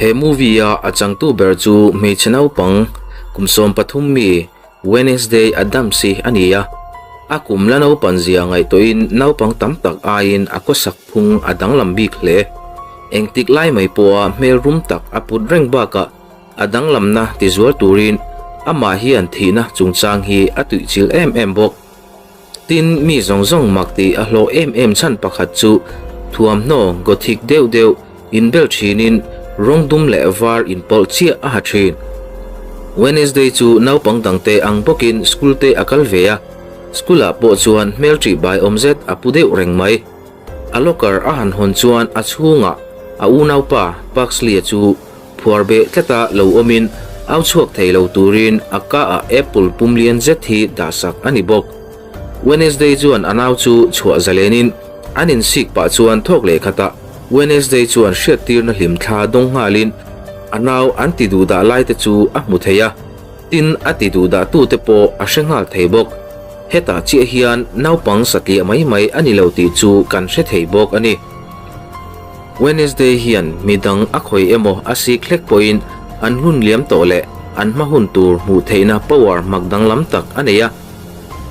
He movie a a changtu ber chu hmeichhe naupang kum 13 mi Wednesday Addams hi a ni a. A kum la naupan zia ngaihtuahin naupang tam tak aiin a khawsak phung a danglam bik hle. Engtik lai mai pawha hmel rum tak a put reng bakah a danglamna tizual turin amah hian thihna chungchang hi a tuihchilh em em bawk. Tin, mi zawng zawng mak tih a hlawh em em chhan pakhat chu thuamhnaw gothic deuh deuh inbel thinin rawng dum leh var inpawlh chiah a ha thin. Wednesday chu naupang dangte ang bawkin school te a kal ve a, school ah pawh chuan hmel ṭih bai awm zet a pu deuh reng mai. A locker a han hawn chuan a chhungah a unaupa Pugsley-a chu phuar beh tlata lo awmin au chhuak thei lo turin a ka ah apple pum lian zet hi dahsak a ni bawk. Wednesday chuan a nau chu chhuah zalenin an insik pah chuan thawk leh khatah Wednesday chuan hriattirna hlim thla dawng nghalin a nau an ti duhdah lai te chu a hmu thei a, tin a ti duhdah tute pawh a hre nghal thei bawk. Hetah chiah hian naupang satliah mai mai a ni lo tih chu kan hre thei bawk a ni. Wednesday hian midang a khawih emaw a sik hlek pawhin an hun liam tawh leh an hma hun tur hmuh theihna power mak danglam tak a nei a.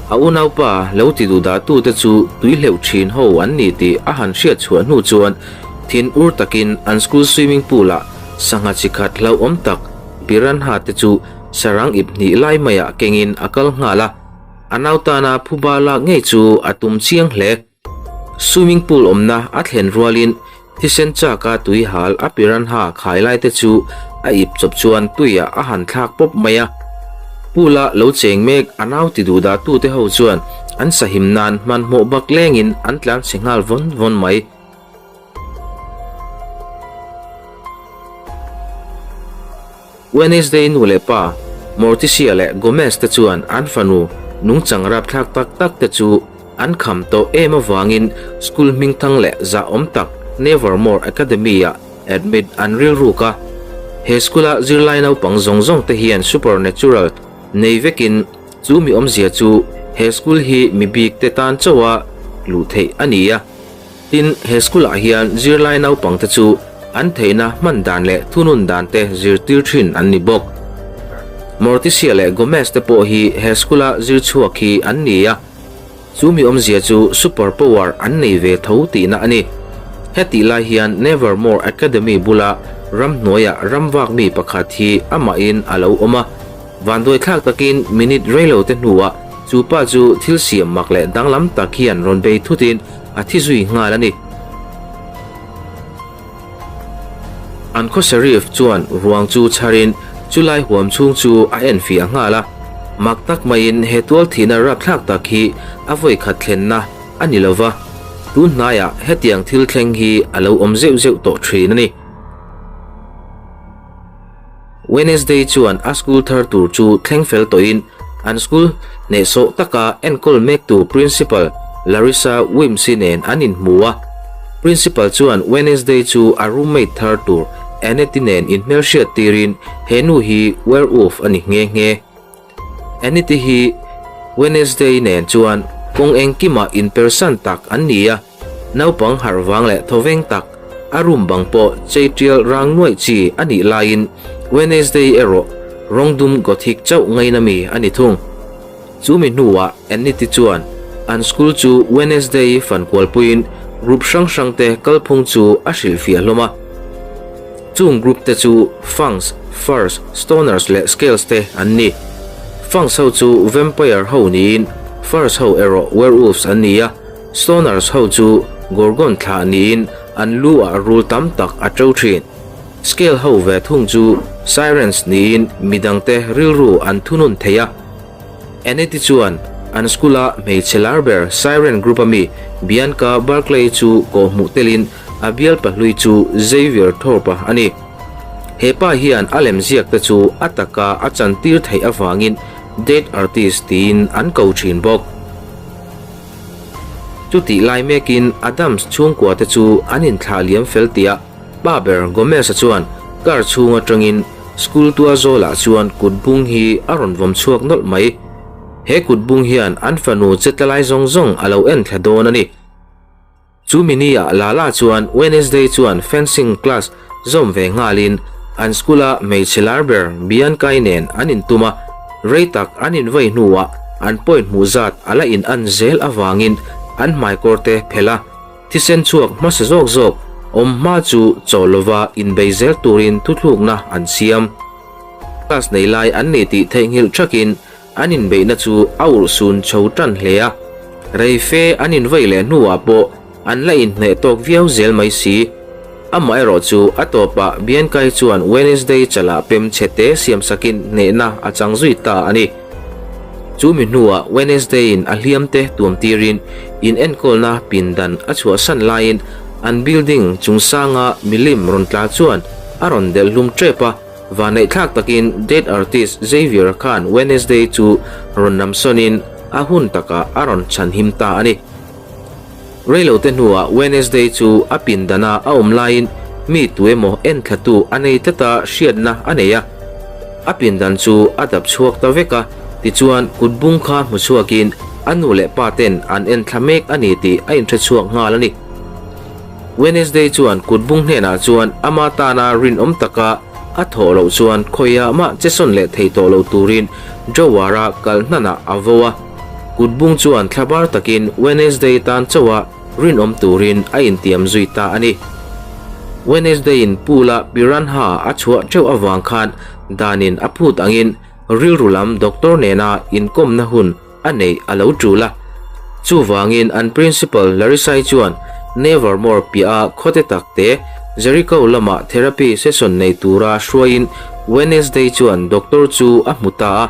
A unaupa lo ti duhdah tute chu tui hleuh thin ho an ni tih a han hriat chhuah hnu chuan thin ur takin an school swimming pool ah sangha chi khat hlauhawm tak piranha te chu sarang ip hnih lai maiah kengin a kal nghal a. A nautana phuba lak ngei chu a tum chiang hle. Swimming pool awmna a thlen rualin thisen chaka tui hal a piranha khai lai te chu a ip chawp chuan tuiah a han thlak pawp mai a. Pool a lo cheng mek a nau ti duh dah tute ho chuan an sahim nan hmanhmawh bak lengin an tlan chhe nghal vawn vawn mai. Wednesday nu leh pa Morticia leh Gomez te chuan an fanu nungchang rapthlak tak tak te chu an kham tawh em avangin school hmingthang leh zahawm tak Nevermore Academy ah admit an rilruk a. He school a zirlai naupang zawng zawng te hian supernatural nei vekin chu mi awmzia chu he school hi mi bik te tan chauh a luh theih a ni a. Tin, he school ah hian zirlai naupang te chu an theihna hman dan leh thunun dan te zirtir thin an ni bawk. Morticia leh Gomez te pawh hi he school a zir chhuak hi an ni a, chu mi awmzia chu super power an nei ve tho tihna a ni. Hetih lai hian Nevermore Academy bula ramhnuaiah ramvak mi pakhat hi amahin a lo awm a, vanduaithlak takin minute reilo te hnuah chu pa chu thil siam mak leh danglam tak hian rawn bei thutin a thi zui nghal a ni. An khaw Sheriff chuan ruang chu chharin chulai huam chhung chu a enfiah nghal a, mak tak maiin he tual thihna rapthlak tak hi a vawi khat thlenna a ni lova, tun hnaiah hetiang thil thleng hi a lo awm zeuh zeuh tawh thin a ni. Wednesday chuan a school thar tur chu thleng fel tawhin an school hnehsawh taka enkawl mektu Principal Larissa Wimsey nen an inhmu a. Principal chuan Wednesday chu a roommate thar tur Annette nen inhmelhriat tirin he nu hi werewolf a ni nghe nghe. Annette hi Wednesday nen chuan kawng engkimah inpersan tak an ni a. Naupang harh vang leh thawveng tak, a room bang pawh chei tial rang nuaih chi a nih laiin Wednesday erawh rawng dum gothic chauh ngaina mi a ni thung. Chu mi hnuah Annette chuan an school chu Wednesday fankualpuiin group hrang hrang te kalphung chu a hrilhfiah hlawm a. Chung group te chu Fangs, Furs, Stoners leh Scales te an ni. Fangs ho chu vampire ho niin Furs ho erawh werewolves an ni a. Stoners ho chu Gorgon thlah niin an lu ah rul tam tak a to thin. Scale ho ve thung chu Sirens niin midangte rilru an thunun thei a. Annette chuan an school a hmeichhe lar ber Siren group a mi Bianca Barclay chu kawhhmuh telin a bial pahlui chu Xavier Thorpe a ni. He pa hian a lemziak te chu a taka a chantir theih avangin Dead Artist tiin an ko thin bawk. Chutih lai mekin Adams chhungkua te chu an inthlah liam fel tih a, pa ber Gomez-a chuan car chhung atangin school tua zawlah chuan kut bung hi a rawn vawm chhuak nawlh mai. He kut bung hian an fanu che tla lai zawng zawng a lo en thla dawn a ni. Chu mini ah Lala chuan Wednesday chuan fencing class zawm ve nghalin An school-a hmeichhe lar ber Bianca-i nen an intum a, rei tak an invei hnuah an point hmuh zat a la in an zel avangin an hmaikawr te phelh a, thisen chhuak hmasa zawk zawk awm hma chu chawl lova inbei zel turin thuthlukna an siam. Class nei lai an ni tih theihnghilh thakin an inbeihna chu a urhsun chho tan hle a, rei fe an invei leh hnuah pawh an la inhneh tawk viau zel mai si. Amaherawh chu a tawpah Bianca-i chuan Wednesday chalah pem chhe te siamsakin hnehna a chang zui ta a ni. Chu mi hnuah Wednesday-in a hliam te tuam tirin in enkawlna pindan a chhuahsan laiin an building chungsanga milim rawn tla chuan a rawn delh hlum tep a, Vanneihthlak takin Dead Artist Xavier khan Wednesday chu rawn namsawnin a hun takah a rawn chhanhim ta a ni. Reilote hnuah Wednesday chu a pindana a awm laiin mi tuemaw enthlatu a nei tlata hriatna a nei a. A pindan chu a dap chhuak ta vek a, tichuan kut bung kha hmu chhuakin a nu leh pa ten an enthla mek a ni tih a inhre chhuak nghal a ni. Wednesday chuan kut bung hnenah chuan ama tana rinawm taka a thawh loh chuan khawiah mah che sawn leh thei tawh lo turin drawer-a kal hnanah a vo a. Kut bung chuan thlabar takin Wednesday tan chauha rinawm turin a intiam zui ta a ni. Wednesday-in pool-a piranha a chhuah teuh avang khan danin a phut angin rilru lam doctor nena inkawmna hun a neih a lo tul a. Chuvangin an principal Larissa-i chuan Nevermore piah a khawte tak te Jericho lama therapy session nei tura hruaiin Wednesday chuan doctor chu a hmu ta a.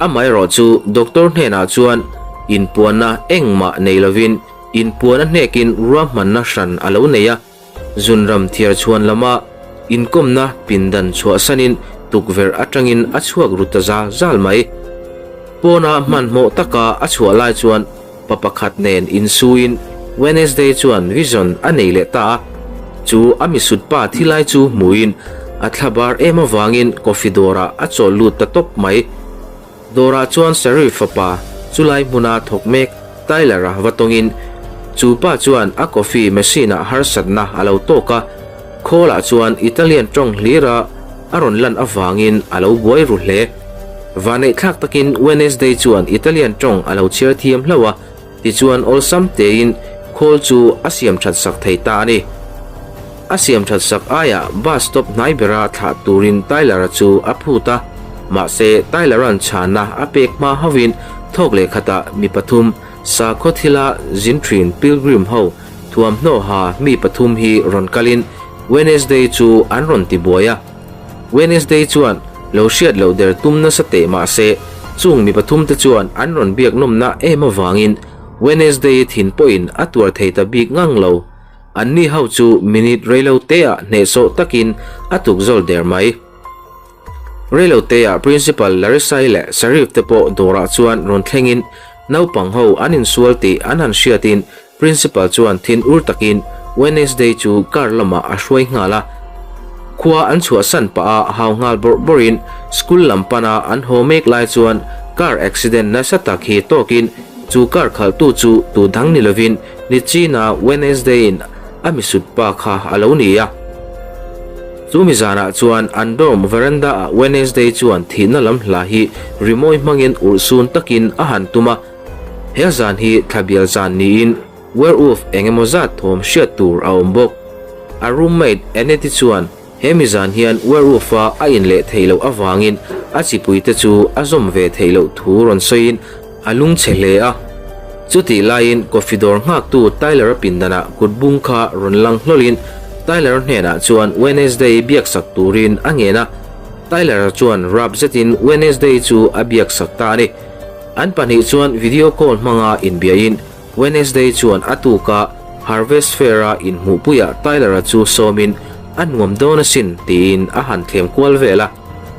Amaherawh chu doctor hnenah chuan inpuanna engmah nei lovin inpuan a hnekin ruahmanna hran a lo nei a. Zunram thiar chhuan lama inkawmna pindan chhuahsanin tukverh atangin a chhuak ru ta zal zal mai. Pawna hmanhmawh taka a chhuah lai chuan pa pakhat nen insuin Wednesday chuan vision a nei leh ta a. Chu a misut pa thi lai chu hmuin a thlabar em avangin coffee dawrah a chawl lut ta tawp mai. Dawrah chuan Sheriff fapa chulai hmuna thawk mek Tyler-a va tawngin chu pa chuan a coffee machine-ah harsatna a lo tawk a, khawlah chuan Italian tawng hlira a rawn lan avangin a lo buai ru hle. Vaneihthlak takin Wednesday chuan Italian tawng a lo chhiar thiam hlauh a, Tichuan awlsam tein khawl chu a siam that sak thei ta a ni. A siam that sak aiah bus stop hnai bera thlah turin Tyler-a chu a phut a, mahse Tyler-a'n chhana a pek hma hauhin thawk leh khatah mi pathum sakhaw thila zin thin pilgrim ho thuamhnaw ha mi pathum hi rawn kalin Wednesday chu an rawn ti buai a. Wednesday chuan lo hriat loh der tum nasa teh mah se, chung mi pathumte chuan an rawn biak nawmna em avangin Wednesday thin pawhin a tuar thei ta bik ngang lo. Anni ho chu minute reilo teah hnehsawh takin a tukzawl der mai. Reilo teah Principal Larissa-i leh Sheriff te pawh dawrah chuan rawn thlengin naupang ho an insual tih an han hriatin Principal chuan thin ur takin Wednesday chu car lamah a hruai nghal a. Khua an chhuahsan pah a hau nghal bawrh bawrhin school lam pana an haw mek lai chuan car accident nasa tak hi tawkin chu car khalhtu chu tu dang ni lovin Nichina Wednesday-in a misut pa kha a lo ni a. Chu mi zanah chuan an dorm veranda-ah Wednesday chuan thihna lam hla hi rimawi hmangin urhsun takin a han tum a. He zan hi thlabial zan niin werewolf eng emaw zat thawm hriat tur a awm bawk. A roommate Annette chuan he mi zan hian werewolf-a a inleh theih loh avangin a chipuite chu a zawm ve theih loh thu rawn sawiin a lungchhe hle a. Chutih laiin coffee dawr nghaktu Tyler-a pindanah kut bung kha rawn lang hlawlin Tyler-a hnenah chuan Wednesday biaksak turin a ngen a. Tyler-a chuan rap zetin Wednesday chu a biaksak ta a ni. An pahnih chuan video call hmanga inbiain Wednesday chuan a tuka Harvest Fair-a inhmuhpuiah Tyler-a chu sawmin a nuam dawn asin tiin a han thlem kual vel a.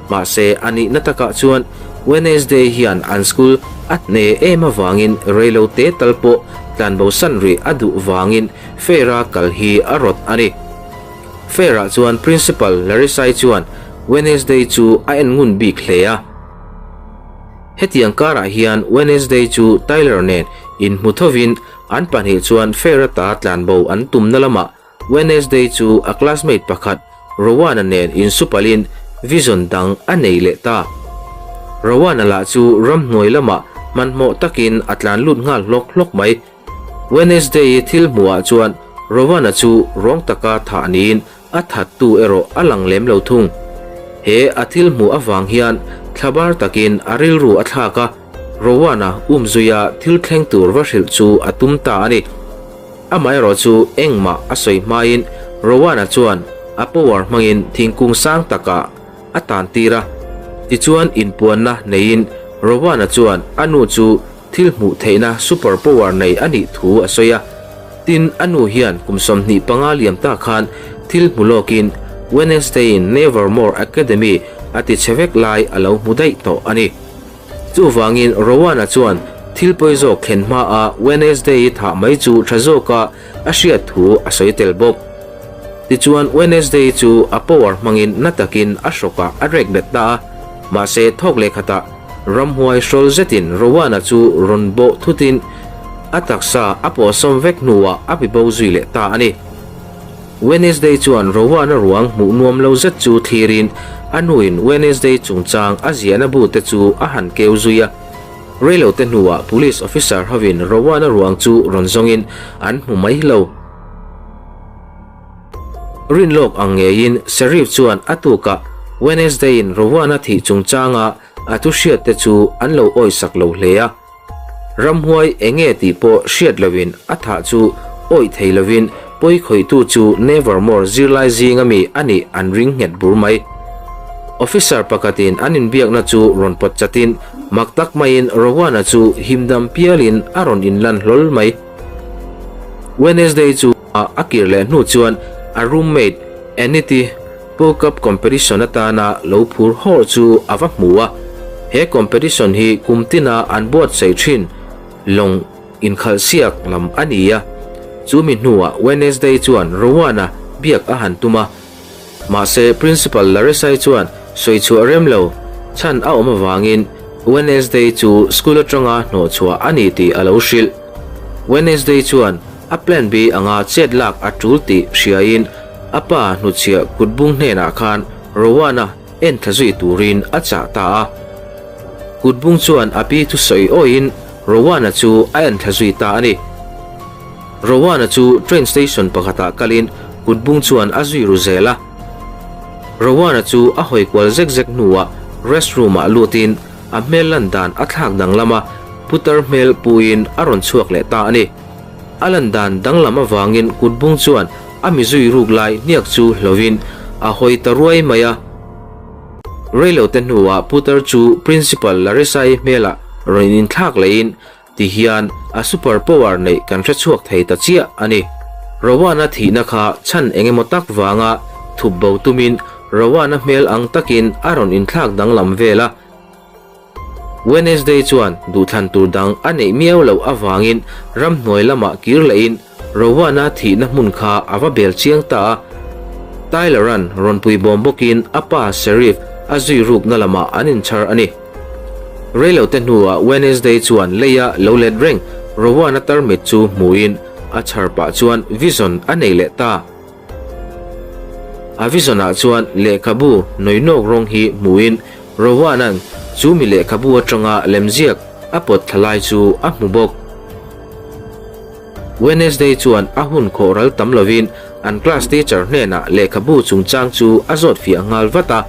Mahse, a nihna takah chuan Wednesday hian an school a hne em avangin reilo te tal pawh tlanbosan rih a duh vangin Fair-a kal hi a rawt a ni. Fair-ah chuan Principal Larissa-i chuan Wednesday chu a en ngun bik hle a. Hetiang karah hian Wednesday chu Tyler nen inhmu thovin an pahnih chuan fair ata tlanbo an tumna lamah Wednesday chu a classmate pakhat Rowan-a nen insupalin vision dang a nei leh ta. Rowan-a lah chu ramhnuai lamah hmanhmawh takin a tlan lut nghal hlawk hlawk mai. Wednesday-i thil hmuhah chuan Rowan-a chu rawng taka thah niin a thattu erawh a lang lem lo thung. He a thil hmuh avang hian thlabar takin a rilru a thlak a, Rowan-a umzuia thil thleng tur va hrilh chu a tum ta a ni. Amaherawh chu engmah a sawi hmain Rowan-a chuan a power hmangin thingkung sang takah a tan tir a. Tichuan inpuanna neiin Rowan-a chuan a nu chu thil hmuh theihna super power nei a nih thu a sawi a. Tin, a nu hian kum 25 liam ta khan thil hmu lawkin Wednesday-in Nevermore Academy a ti chhe vek lai a lo hmu daih tawh a ni. Chuvangin Rowan-a chuan thil pawi zawk thlen hmaa Wednesday-i thah mai chu tha zawka a hriat thu a sawi tel bawk. Tichuan Wednesday-i chu a power hmangin na takin a hrawkah a rek bet ta a, mahse thawk leh khatah ramhuai hrawl zetin Rowan-a chu rawn bawh thutin a taksa a pawhsawm vek hnuah a bibo zui leh ta a ni. Wednesday chuan Rowan-a ruang hmuh nuam lo zet chu thlirin a nuin Wednesday chungchang a ziahna bu te chu a han keu zui a. Reilote hnuah Police officer hovin Rowan-a ruang chu rawn zawngin an hmu mai lo. Rinlawk ang ngeiin Sheriff chuan a tukah Wednesday-in Rowan-a thih chungchanga a thu hriatte chu an lo awisak lo hle a. Ramhuai enge tih pawh hriat loin a thah chu awih thei lovin pawi khawihtu chu Nevermore zirlai zinga mi a nih an ring nghet bur mai. Officer pakhatin an inbiakna chu rawn pawt chatin mak tak maiin Rowan-a chu himdam pialin a rawn inlan hlawl mai. Wednesday chu a kir leh hnu chuan a roommate Anity World Cup competition atana lo phur hawr chu a va hmu a, he competition hi kum tina an buatsaih thin lawng inkhalhsiak lam a ni a. Chu mi hnuah Wednesday chuan Rowan-a biak a han tum a, mahse Principal Larissa-i chuan sawi chhuah rem lo chhan a awm avangin Wednesday chu school atanga hnawhchhuah a ni tih a lo hrilh. Wednesday chuan a plan B anga chet lak a tul tih hriain A pa hnutchhiah kutbung hnenah khan Rowan-a en thla zui turin a chah ta a. Kutbung chuan a pi thusawi awiin Rowan-a chu a en thla zui ta a ni. Rowan-a chu train station pakhatah kalin kutbung chuan a zui ru zel a. Rowan-a chu a hawi kual zek zek hnuah restroom-ah lutin a hmel lan dan a thlak danglam a, putar hmel puiin a rawn chhuak leh ta a ni. A lan dan danglam avangin kutbung chuan a mi zui ruk lai hniak chu hlovin a hawi ta ruai mai a. Reilote hnuah Putar chu Principal Larissa-i hmelah rawn inthlak lehin ti hian a super power neih kan hre chhuak thei ta chiah a ni. Rowan-a thihna kha chhan eng emaw tak vanga thup bo tumin Rowan-a hmel ang takin a rawn inthlak danglam vel a. Wednesday chuan duhthlan tur dang a neih miau loh avangin ramhnuai lamah kir lehin Rowan-a thihna hmun kha a va bel chiang ta a. Tyler-a'n rawn pui bawm bawkin a pa Sheriff a zui rukna lamah an inchhar a ni. Reilote hnuah Wednesday chuan leia lo let reng Rowan-a tarmit chu hmuin a chhar pah chuan vision a nei leh ta. A vision-ah chuan lehkhabu nawinawk rawng hi hmuin Rowan-a'n chu mi lehkhabu atanga lemziak a pawt thla lai chu a hmu bawk. Wednesday chuan a hun khawh ral tam lovin an class teacher hnenah lehkhabu chungchang chu a zawt fiah nghal vat a.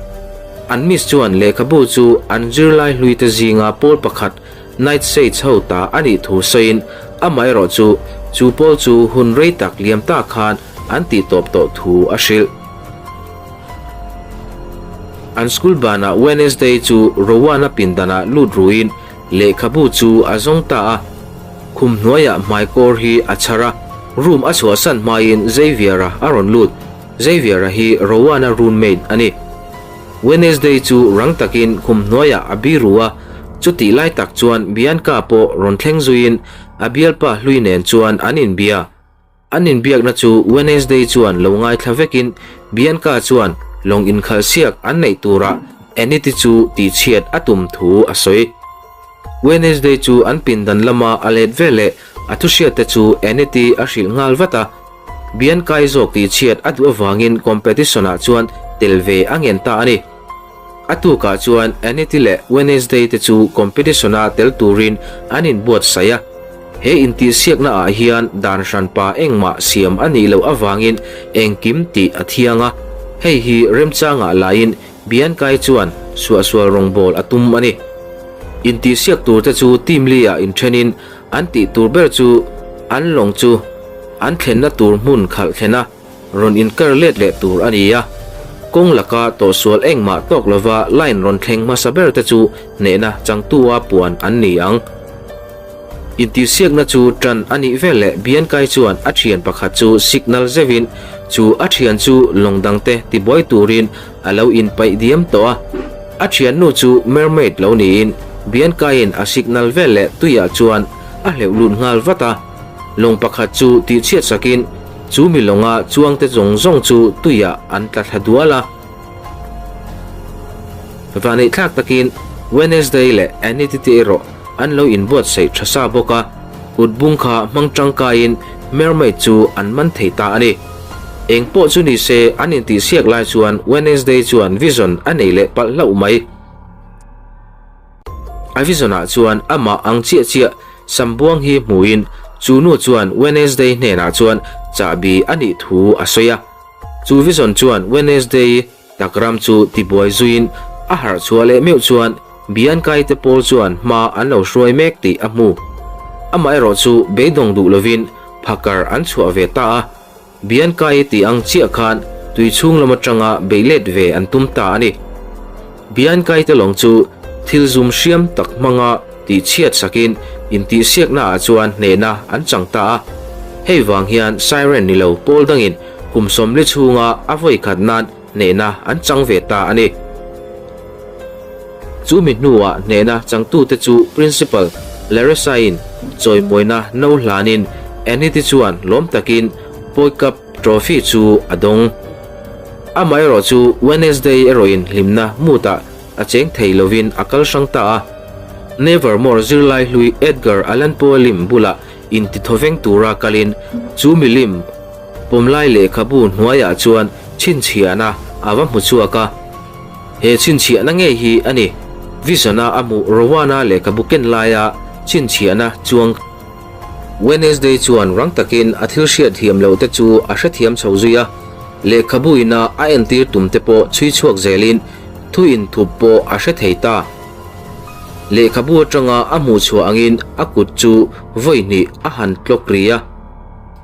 An miss chuan lehkhabu chu an zirlai hluite zinga pawl pakhat Nightshades ho ta a nih thu sawiin amaherawh chu chu pawl chu hun rei tak liam ta khan an tih tawp tawh thu a hrilh. An school banah Wednesday chu Rowan-a pindanah lut ruin lehkhabu chu a zawng ta a. Khum hnuaiah hmaikawr hi a chhar a, room a chhuahsan hmain Xavier-a a rawn lut. Xavier-a hi Rowan-a roommate a ni. Wednesday chu rang takin khum hnuaiah a biru a, chutih lai tak chuan Bianca pawh rawn thleng zuiin a bialpa hlui nen chuan an inbia. An inbiakna chu Wednesday chuan lo ngaithla vekin Bianca chuan lawng inkhalhsiak an neih turah Anity chu tihchhiat a tum thu a sawi. Wednesday chu an pindan lama a let veleh a thuhriatte chu Anity a hrilh nghal vat a. Bianca-i zawk tihchhiat a duh avangin competition-ah chuan tel ve a ngen ta a ni. A tukah chuan Anity leh Wednesday te chu competition-a tel turin an inbuatsaih a. He intihsiakna ah hian dan hranpa engmah siam a nih loh avangin engkim tih a thiang a. Hei hi remchangah laiin Bianca-i chuan suahsual rawngbâwl a tum a ni. Intihsiak turte chu team li-ah inthenin an tih tur ber chu an lawng chu an thlenna tur hmun khalh thlen a, rawn inkar let leh tur a ni a. Kawng laka tawhsual engmah tawk lova line rawn thleng hmasa ber te chu hnehna changtua puan an ni ang. Intihsiakna chu tan a nih vel leh Biankai chuan a thian pakhat chu signal zeuhin chu a thian chu lawng dangte tibuai turin a lo inpaih diam tawh a. A thiannu chu mermaid lo niin Biankaiin a signal vel leh tuiah chuan a hleuh lut nghal vat a. Lawng pakhat chu tihchhiat sakin chu mi lawnga chuangte zawng zawng chu tuiah an tla thla dual a. Vaneihthlak takin Wednesday leh Anity te erawh an lo inbuatsaih tha sa bawk a, kut bung kha hmang tangkaiin mermaid chu an man thei ta a ni. Eng pawh chu ni se an intihsiak lai chuan Wednesday chuan vision a nei leh palh hlauh mai. A vision ah chuan amah ang chiah chiah Sambuang hi hmuin chu nu chuan Wednesday hnenah chuan chahbi a nih thu a sawi a. Chu vision chuan Wednesday takram chu tibuai zuiin a harh chhuah leh meuh chuan Bianca-i te pawl chuan hma an lo hruai mek tih a hmu. Amaherawh chu beidawng duh lovin phakar an chhuah ve ta a. Bianca-i tih ang chiah khan tui chhung lam atanga beih let ve an tum ta a ni. Bianca-i te lawng chu thil zum hriam tak hmanga tih chhiat sakin intihsiakna ah chuan hnehna an chang ta a. Hei vang hian Siren ni lo pawl dangin kum 40 chhunga a vawi khat nan hnehna an chang ve ta a ni. Chu mi hnuah hnehna changtute chu Principal Larissa-in chawimawina no hlanin Annie-te chuan lawm takin Poi Cup Trophy chu a dawng. Amaherawh chu Wednesday erawhin hlimna mood-ah a cheng thei lovin a kal hrang ta a. Nevermore zirlai hlui Edgar Allan Poe lim bulah intithawveng tura kalin chu milim pawmlai lehkhabu hnuaiah chuan chhinchhiahna a va hmu chhuak a. He chhinchhiahna ngei hi a ni Vision-a a hmuh Rowana lehkhabu ken laia chhinchhiahna chuang. Wednesday chuan rang takin a thil hriat thiam loh te chu a hrethiam chho zui a, lehkhabu ina a entir tum te pawh chhui chhuak zelin thu inthup pawh a hre thei ta. Lehkhabu atanga a hmuh chhuah angin a kut chu vawi hnih a han tlawk ri a.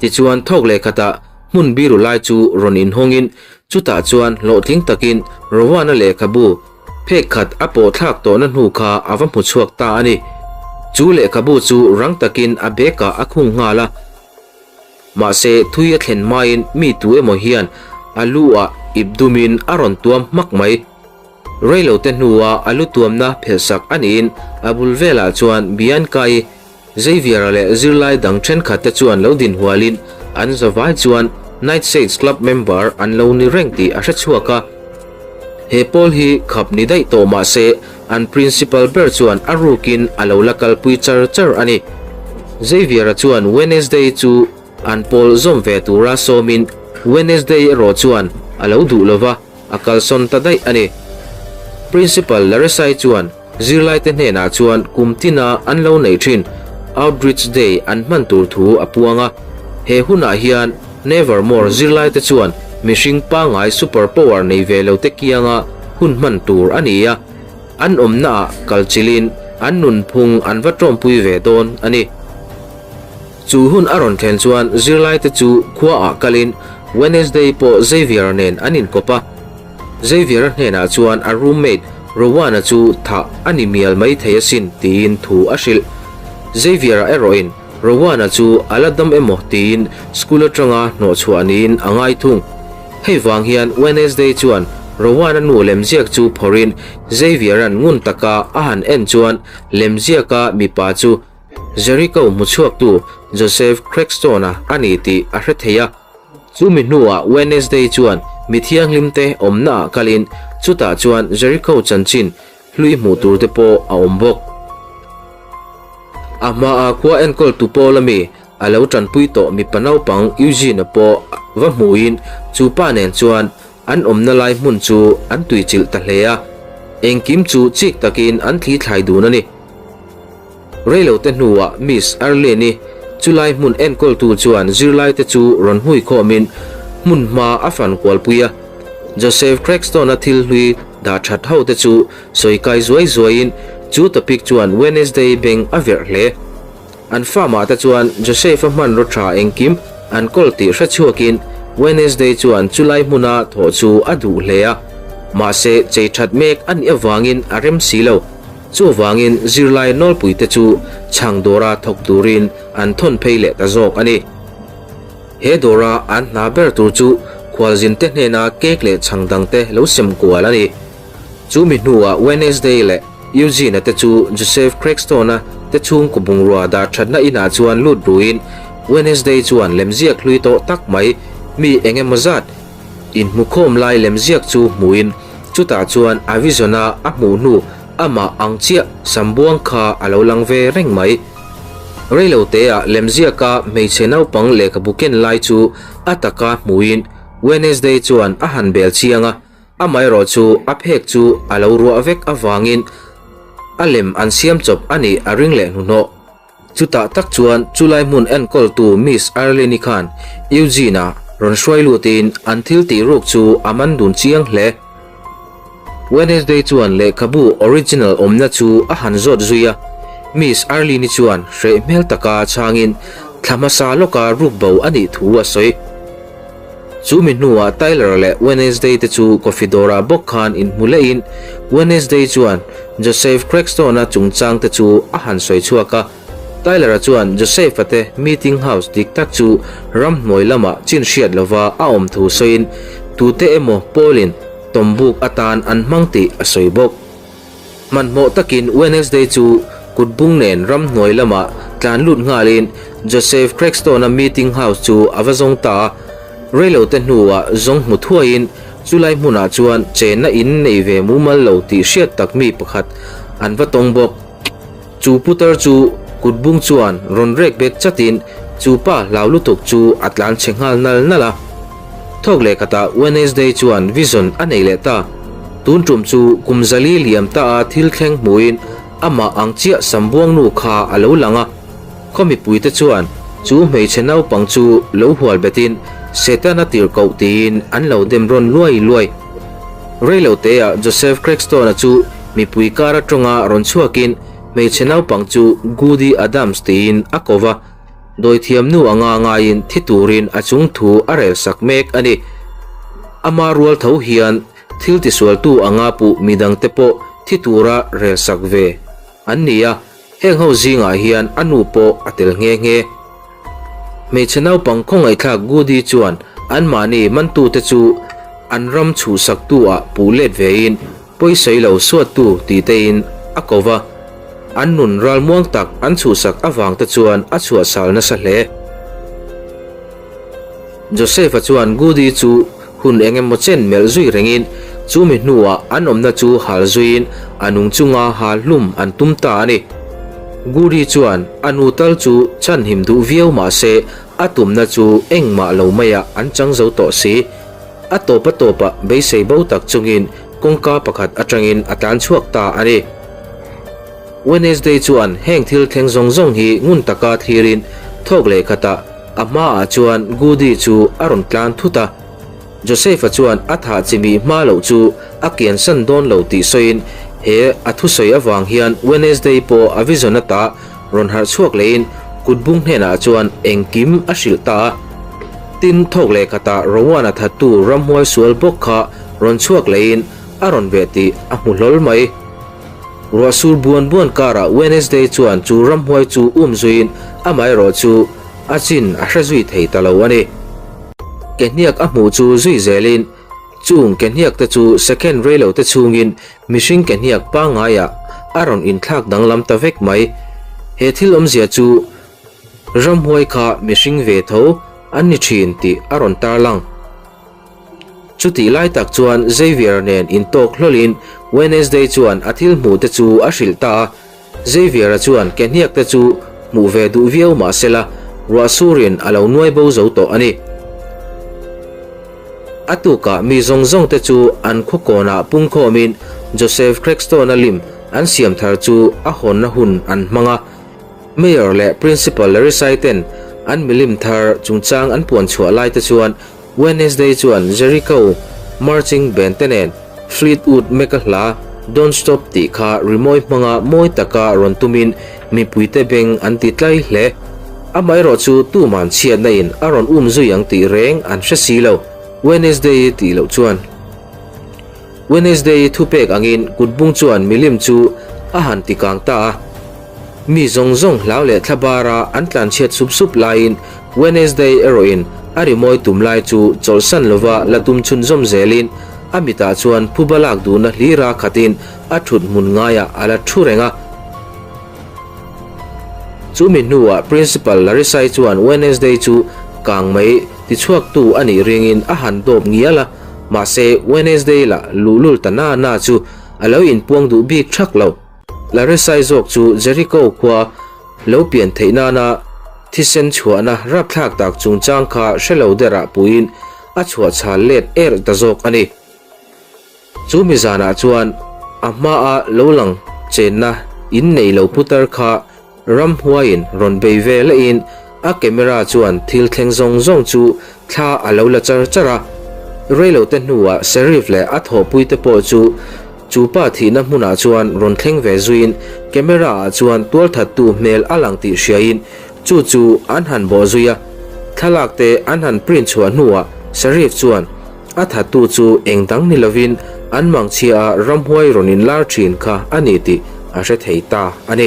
Tichuan thawk leh khatah hmun biru lai chu rawn inhawngin chutah chuan hlawhtling takin Rowana lehkhabu phek khat a pawh thlak tawhna hnu kha a va hmu chhuak ta a ni. Chu lehkhabu chu rang takin a bag ah a khung nghal a. Mahse thui a thlen hmain mi tu emaw hian a lu ah ip dumin a rawn tuam hmak mai. Reilote hnua a lu tuamna phelhsak a niin a bul velah chuan Bianca-i, Xavier-a leh zirlai dang thenkhatte chuan lo din hualin an zavai chuan Night Shades Club member an lo ni reng tih a hre chhuak a. He pawl hi khap ni daih tawh mah se an principal ber chuan a rukin a lo la kalpui char char a ni. Xavier-a chuan Wednesday chu an pawl zawm ve tura sawmin Wednesday erawh chuan a lo duh lova, a kalsawn ta daih a ni. Principal Larissa-i chuan zirlaite hnenah chuan kum tina an lo neih thin Outreach Day an hman tur thu a puang a. He hunah hian Nevermore zirlaite chuan mihring pangngai super power nei ve lote kianga hun hman tur a ni a, an awmnaah kalchilhin an nunphung an va tawmpui ve dawn a ni. Chu hun a rawn thlen chuan zirlaite chu khuaah kalin Wednesday pawh Xavier-a nen an inkawp a. Xavier-a hnenah chuan a roommate Rowan-a chu thah a ni mial mai thei asin tiin thu a hrilh. Xavier-a erawhin Rowan-a chu a la dam emaw tiin school atanga hnawhchhuah niin a ngai thung. Hei vang hian Wednesday chuan Rowan-a nu lemziak chu phawrhin Xavier-a'n ngun taka a han en chuan lemziaka mipa chu Jericho hmuchhuaktu Joseph Crackstone-a a ni tih a hre thei a. Chumi hnuah Wednesday chuan mi thianghlimte awmnaah kalin chutah chuan Jericho chanchin hlui hmuh turte pawh a awm bawk. A hmaa khua enkawltu pawl ami a lo tanpui tawh mipa naupang Eugene-a pawh. va hmuhin chu pa nen chuan an awmna lai hmun chu an tuichilh ta hle a, engkim chu chik takin an thli thlai dun a ni. Reilote hnuah Miss Arlene-i chulai hmun enkawltu chuan zirlaite chu rawn hmui khawmin hmun hma a fan kualpui a. Joseph Crackstone-a thil hlui dah that hote chu sawi kai zuai zuaiin chu topic chuan Wednesday beng a verh hle. An farm-ah te chuan Joseph-a hmanraw tha engkim an kawl tih hre chhuakin Wednesday chuan chulai hmuna thawh chu a duh hle a. Mahse chei that mek a nih avangin a rem si lo. Chuvangin zirlai nawlpuite chu chhang dawra thawk turin an thawn phei leh ta zawk a ni. He dawra an hna ber tur chu khualzinte hnena cake leh chhang dangte lo sem kual a ni. Chu mi hnuah Wednesday leh Eugene-a te chu Joseph Craigstone-a te chhungkaw bungrua dah thatna inah chuan lut ruin Wednesday chuan lemziak hlui tawh tak mai mi eng emaw zat Inhmukhawm lai lemziak chu hmuhin chutah chuan a vision-a a hmuh hnu amah ang chiah Sambuang kha a lo lang ve reng mai. Reiloteah lemziaka hmeichhe naupang lehkhabu ken lai chu a taka hmuhin Wednesday chuan a han bel chiang a, amaherawh chu a phek chu a lo ruah vek avangin a lem an siam chawp a nih a ring leh hnuhnawh. Chutah tak chuan chulai hmun enkawltu Miss Arlene-i khan Eugene-a rawn hruai lutin an thil tih ruk chu a man dun chiang hle. Wednesday chuan lehkhabu original awmna chu a han zawt zui a, Miss Arlene-i chuan hreh hmel taka chhangin thla hmasa lawka ruk bo a nih thu a sawi. Chu mi hnuah Tyler leh Wednesday te chu coffee dawrah bawk khan inhmu lehin Wednesday chuan Joseph Crackstone-a chungchang te chu a han sawi chhuak a. Tyler-a chuan Joseph-a te meeting house dik tak chu ramhnuai lamah chin hriat lova a awm thu sawiin tute emaw pawlin tawmbuk atan an hmang tih a sawi bawk. Hmanhmawh takin Wednesday chu kut bung nen ramhnuai lamah tlan lut nghalin Joseph Crackstone-a meeting house chu a va zawng ta a. Reilote hnuah zawng hmu thuaiin chulai hmunah chuan chenna in nei ve mumal lo tih hriat tak mi pakhat an va tawng bawk. Chu putar chu kut bung chuan rawn rek bet chatin chu pa hlau lutuk chu a tlan chhe nghal nal nal a. Thawk leh khatah Wednesday chuan vision a nei leh ta. Tun tum chu kum zali liam ta a thil thleng hmuhin amah ang chiah Sambuangnu kha a lo lang a. Khaw mipuite chuan chu hmeichhe naupang chu lo hual betin Setana tirhkoh tiin an lo dem rawn luai luai. Reiloteah Joseph Craigstone-a chu mipui kar atanga rawn chhuakin hmeichhe naupang chu Goody Adams tiin a ko va, dawithiamnu anga ngaiin thi turin a chung thu a rel sak mek a ni. Ama rual tho hian thil tisualtu anga puh midangte pawh thi tura rel sak ve an ni a, Heng ho zingah hian a nu pawh a tel nghe nghe. Hmeichhe naupang khawngaihthlak Goody chuan anmahni mantute chu an ram chhuhsaktu ah puh let vein pawisawi lo suattu tih tein a ko va, an nun ralmuang tak an chhuhsak avang te chuan a chhuahsal nasa hle. Joseph-a chuan Goody chu hun eng emaw chen melh zui rengin chumi hnuah an awmna chu hal zuiin a nung chunga hal hlum an tum ta a ni. Goody chuan a nu tal chu chhanhim duh viau mah se a tumna chu engmah lo maiah an chang zo tawh si. A tawp a tawpah beisei bo tak chungin kawngka pakhat atangin a tlan chhuak ta a ni. Wednesday chuan heng thil thleng zawng zawng hi ngun taka thlirin thawk leh khatah a hmaah chuan Goody chu a rawn tlan thut a. Joseph-a chuan a thah chimih hma loh chu a kiansan dawn lo tih sawiin he a thusawi avang hian Wednesday pawh a vision ata rawn harh chhuak lehin kutbung hnenah chuan engkim a hrilh ta a. Tin, thawk leh khatah Rowan-a thattu ramhuai sual bawk kha rawn chhuak lehin a rawn veh tih a hmu hlawl mai. Ruah sur buan buan karah Wednesday chuan chu ramhuai chu um zuiin amaherawh chu a chin a hre zui thei ta lo a ni. Ke hniak a hmuh chu zui zelin chung ke hniak te chu second reilo te chhungin mihring ke hniak pangaiah a rawn inthlak danglam ta vek mai. He thil awmzia chu ramhuai kha mihring ve tho an ni thin tih a rawn tarlang. Chutih lai tak chuan Xavier nen intawk hlawlin Wednesday chuan a thil hmuh te chu a hrilh ta a. Xavier-a chuan ke hniak te chu hmuh ve duh viau mah sela, ruah surin a lo nuai bo zo tawh a ni. A tukah mi zawng zawng te chu an khaw kawnah pungkhawmin Joseph Crackstone-a lim an siam thar chu a hawnna hun an hmang a. Mayor leh Principal Larissa-i ten an milim thar chungchang an puan chhuah lai te chuan Wednesday chuan Jericho Marching Band te nen Fleetwood Mac-a hla Don't Stop tih kha rimawi hmanga mawi taka rawn tumin mipuite beng an ti tlai hle. Amaherawh chu tuman chhiatna in a rawn um zui ang tih reng an hre si lo, Wednesday-i tih loh chuan. Wednesday-i thupek angin kutbung chuan milim chu a han ti kang ta a. Mi zawng zawng hlau leh thla bara an tlanchhiat sup sup laiin Wednesday erawhin a rimawi tum lai chu chawlhsan lova la tum chhunzawm zelin a mitah chuan phuba lak duhna hlira khatin a thut hmun ngaiah a la thu reng a. Chu mi hnuah Principal Larissa-i chuan Wednesday chu kang mai tichhuaktu a nih ringin a han dawp ngial a, mahse Wednesday lah luhlul ta na na chu a lo inpuang duh bik thak lo. Larissa-i zawk chu Jericho khua lo pian theih nana thisen chhuahna rapthlak tak chungchang kha hre lo derah puiin a chhuahchhal let er ta zawk a ni. Chu mi zanah chuan a hmaa lo lang chenna in nei lo putar kha ramhuaiin rawn bei ve lehin a camera chuan thil thleng zawng zawng chu thla a lo la char char a. Reilote hnuah Sheriff leh a thawhpuite pawh chu chu pa thihna hmunah chuan rawn thleng ve zuiin camera ah chuan tualthattu hmel a lang tih hriain chu chu an han bawh zui a. Thlalak te an han print chhuah hnuah Sheriff chuan A thattu chu eng dang ni lovin an mangchhia a ramhuai rawn inlar thin kha a ni tih a hre thei ta a ni.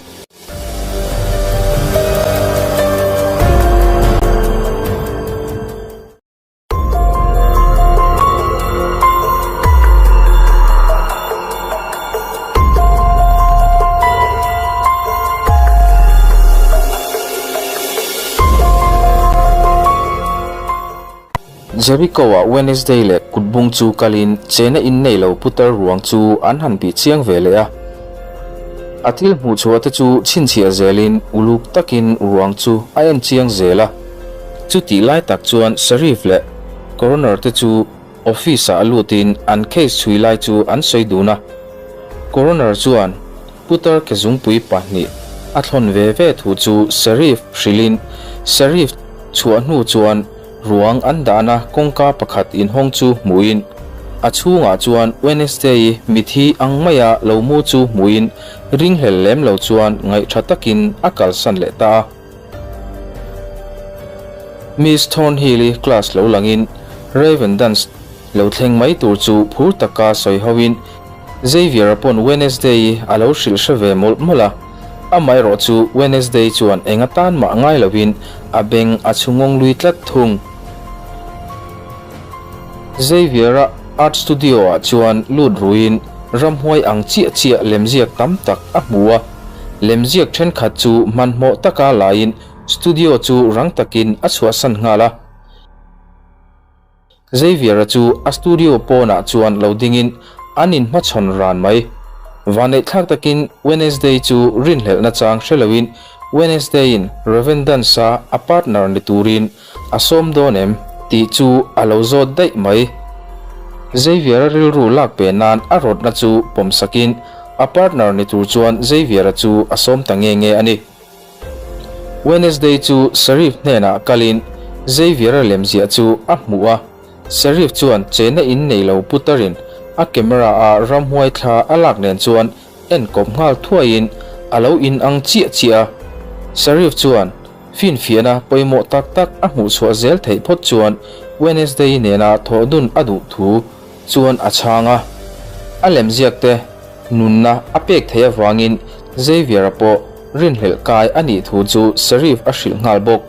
Jericho-ah Wednesday leh kutbung chu kalin chena innei lo putar ruang chu an han bih chiang ve leh a. A thil hmuh chhuah te chu chhinchhiah zelin uluk takin ruang chu a en chiang zel a. Chutih lai tak chuan Sheriff leh Coroner te chu office-ah lutin an case chhui lai chu an sawi dun a. Coroner chuan putar kezungpui pahnih a thlawn ve ve thu chu Sheriff hrilhin Sheriff chhuah hnu chuan Ruang an dahna kawngka pakhat inhawng chu hmuhin a chhungah chuan Wednesday-i mithi ang maia lo mu chu hmuhin ringhlel lem lo chuan ngaihtha takin a kalsan leh ta a. Miss Thornhill-i class lo langin Raven Dance lo thleng mai tur chu phur taka sawi hoin Xavier-a pawn Wednesday-i a lo hrilh hre ve mawlh mawlh a. Amaherawh chu Wednesday chuan eng atan mah ngai loin a beng a chhu ngawng lui tlat thung. Xavier-a art studio-ah chuan lut ruiin ramhuai ang chiah chiah lemziak tam tak a hmu a. Lemziak thenkhat chu hmanhmawh taka laiin studio chu rang takin a chhuahsan nghal a. Xavier-a chu a studio pawnah chuan lo dingin an inhmachhawn ran mai. Vanneihthlak takin Wednesday chu rinhlelhna chang hre loin Wednesday-in Raven Dance-a a partner ni turin a sawm dawn em tih chu a lo zawt daih mai. Xavier-a rilru lak pe nan a rawtna chu pawmsakin a partner ni tur chuan Xavier-a chu a sawm ta nge nge a ni. Wednesday chu Sheriff hnenah kalin Xavier-a lemziah chu a hmuh a, Sheriff chuan chena in nei lo putarin a camera-a ramhuai thla a lak nen chuan en kawp nghal thuaiin a lo in ang chiah chiah a. Sheriff chuan finfiahna pawimawh tak tak a hmuh chhuah zel theih phawt chuan Wednesday nena thawh dun a duh thu chuan a chhang a, a lemziak te nunna a pek theih avangin Xavier-a pawh rinhlelh kai a nih thu chu Sheriff a hrilh nghal bawk.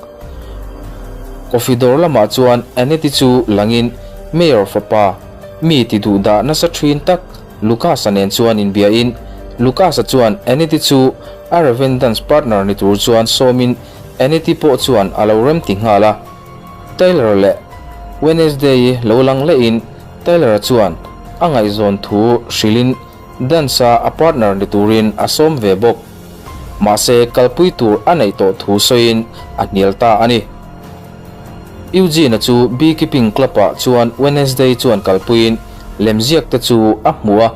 Coffee dawr lamah chuan Annette-i chu langin Mayor fapa, mi ti duh dah nasa thin tak Lucas-a nen chuan inbiain Lucas-a chuan Annette-i chu a Raven Dance partner ni tur chuan sawmin Annette-i pawh chuan a lo remti nghal a. Tyler leh Wednesday-i lo lang lehin Tyler-a chuan a ngaihzawn thu hrilhin dance-a a partner ni turin a sawm ve bawk. Mahse, kalpui tur a neih tawh thu sawiin a hnial ta a ni. Eugene-a chu Beekeeping Club-ah chuan Wednesday chuan kalpuiin lemziak te chu a hmu a.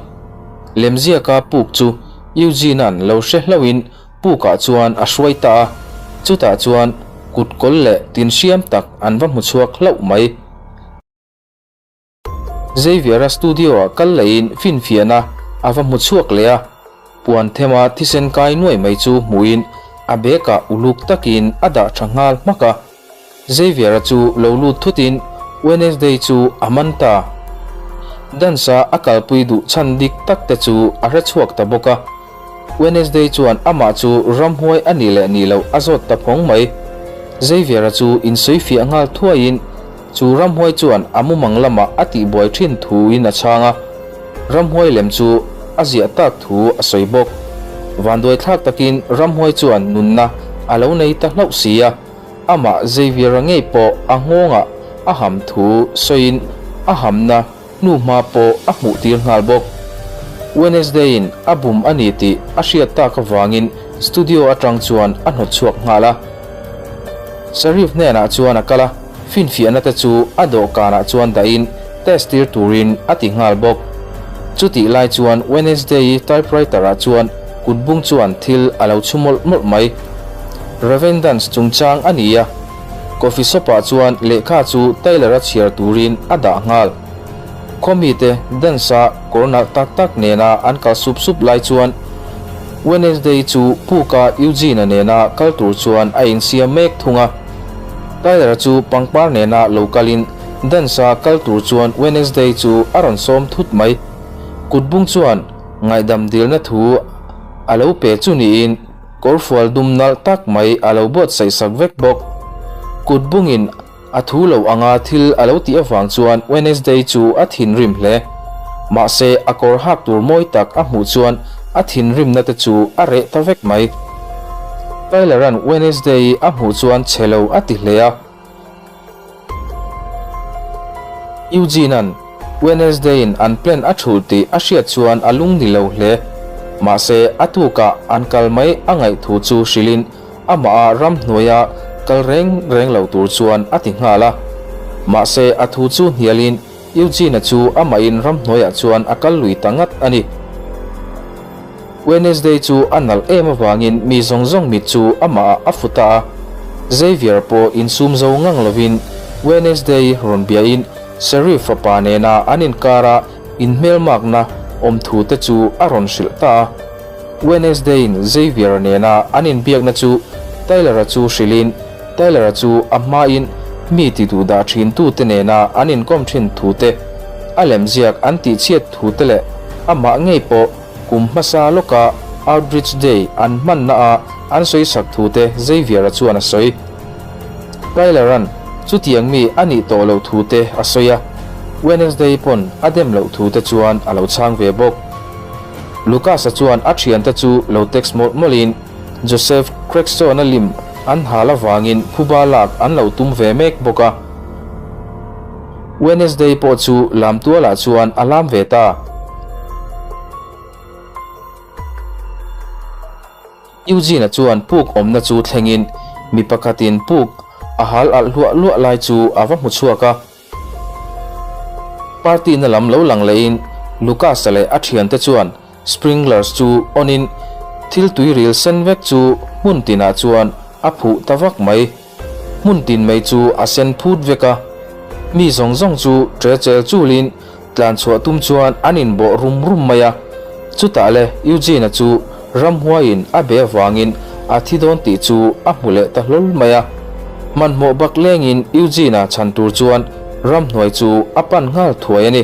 Lemziaka puk chu Eugene-a'n lo hre hlauhin pukah chuan a hruai ta a, chutah chuan kutkawl leh tin hriam tak an va hmu chhuak hlauh mai. Xavier-a studio-ah kal lehin finfiahna a va hmu chhuak leh a, puan thema thisen kai nuai mai chu hmuhin a bag-ah uluk takin a dah tha nghal hmak a. Xavier-a chu lo lut thutin Wednesday chu a man ta. Dance-a a kalpui duh chhan dik tak te chu a hre chhuak ta bawk a. Wednesday chuan amah chu ramhuai a nih leh nih loh a zawt ta phawng mai. Xavier-a chu insawifiah nghal thuaiin Chu ramhuai chuan a mumang lamah a tihbuai thin thuin a chhang a, ramhuai lem chu a ziah tak thu a sawi bawk. Vanduai thlak takin ramhuai chuan nunna a lo nei ta hlauh si a, amah Xavier-a ngei pawh a nghawngah a ham thu sawiin a hamna hnuhma pawh a hmuh tir nghal bawk. Wednesday-in a bum a ni tih a hriat tak avangin studio atang chuan a hnawt chhuak nghal a. Sheriff hnenah chuan a kal a, finfiahna te chu a dawhkanah chuan dahin test tir turin a ti nghal bawk. Chutih lai chuan Wednesday-i typewriter-ah chuan kutbung chuan thil a lo chhu mawlh mawlh mai. Rev. Dance chungchang a ni a. Coffee shop-ah chuan lehkha chu Taylor-a chhiar turin a dah nghal. Khawmite dance-a kawr nalh tak tak nena an kal sup sup lai chuan Wednesday chu puka Eugene-a nena kal tur chuan a insiam mek thung a. Tyler-a chu pangpar nena lo kalin dance-a kal tur chuan Wednesday chu a rawn sawm thut mai. Kutbung chuan ngaihdam dilna thu a lo pe chu niin, Kawrfual dum nalh tak mai a lo buatsaih sak vek bawk. Kut bungin a thu lo anga thil a lo tih avang chuan Wednesday chu a thinrim hle. Mahse a kawr hak tur mawi tak a hmuh chuan a thinrimna te chu a reh ta vek mai. Tyler-a'n Wednesday-i a hmuh chuan chhe lo a ti hle a. Eugene-a'n Wednesday-in an plan a thulh tih a hriat chuan a lung ni lo hle. Mahse, a tukah an kal mai a ngaih thu chu hrilhin amah a ramhnuaia kal reng reng lo tur chuan a ti nghal a. Mahse, a thu chu hnialin Eugene-a chu amahin ramhnuaiah chuan a kal lui ta ngat a ni. Wednesday chu a nalh em avangin mi zawng zawng mit chu amah ah a fu ta a. Xavier pawh insum zo ngang lovin Wednesday rawn biain Sheriff fapa nena an inkara inhmelmakna awm thu te chu a rawn hrilh ta a. Wednesday-in Xavier nena an inbiakna chu Tyler-a chu hrilhin Tyler-a chu a hmain mi ti duh dah thin tute nena an inkawm thin thu te, a lemziak an tihchhiat thu te leh amah ngei pawh Kum hmasa lawka Outreach Day an hmanna a an sawi sak thu te Xavier-a chuan a sawi. Tyler-a'n chutiang mi a nih tawh loh thu te a sawi a, Wednesday pawn a dem loh thu te chuan a lo chhang ve bawk. Lucas-a chuan a thiante chu lo text mawlh mawlhin Joseph Craigstone-a lim an hal avangin phuba lak an lo tum ve mek bawk a. Wednesday pawh chu lamtualah chuan a lam ve ta. Eugene-a chuan puk awmna chu thlengin mi pakhatin puk a hal alh hluah hluah lai chu a va hmu chhuak a. Party na lam lo lang lehin Lucas-a leh a thiante chuan Sprinklers chu on in thil tuiril sen vek chu hmun tinah chuan a phuh ta vak mai. Hmun tin mai chu a sen phut vek a, mi zawng zawng chu ṭe chel chulin tlan chhuah tum chuan an inbawh rum rum mai a. Chutah le Eugene-a chu ramhuaiin a be avangin a thi dawn tih chu a hmu leh ta hlawl mai a. Hmanhmawh bak lengin Eugene-a chhan tur chuan ramhnuai chu a pan nghal thuai a ni.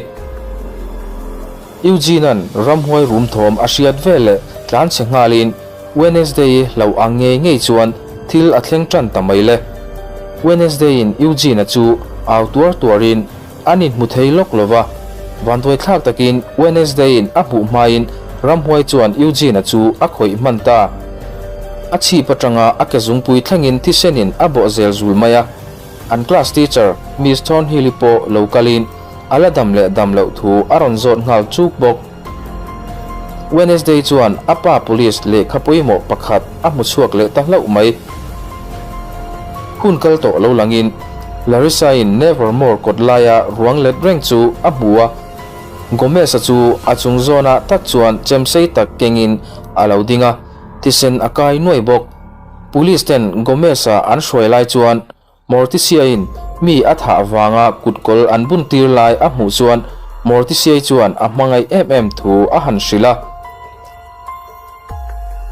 Eugene-a'n ramhuai rum thawm a hriat veleh tlan chhe nghalin Wednesday-i hlauh ang ngei ngei chuan thil a thleng tan ta mai le. Wednesday-in Eugene-a chu au tuar tuarin an inhmu thei lawk lo va, vanduai thlak takin Wednesday-in a hmuh hmain ramhuai chuan Eugene-a chu a khawih hman ta. A chhip atanga a ke zungpui thlengin thisenin a bawh zel zul mai a. An class teacher Miss Thornhill-i pawh lo kalin a la dam leh dam loh thu a rawn zawt nghal chuk bawk. Wednesday chuan a pa police lehkha pawimawh pakhat a hmu chhuak leh ta hlauh mai. Hun kal tawh lo langin. Larissa-in Nevermore kawt laia ruang let reng chu a hmu a. Gomez-a chu a chung zawnah tak chuan chemsei tak kengin a lo ding a, thisen a kai nuai bawk. Police ten Gomez-a an hruai lai chuan Morticia-in mi a thah vanga kutkawl an bun tir lai a hmuh chuan Morticia-i chuan a hmangaih em em thu a han hrilh a.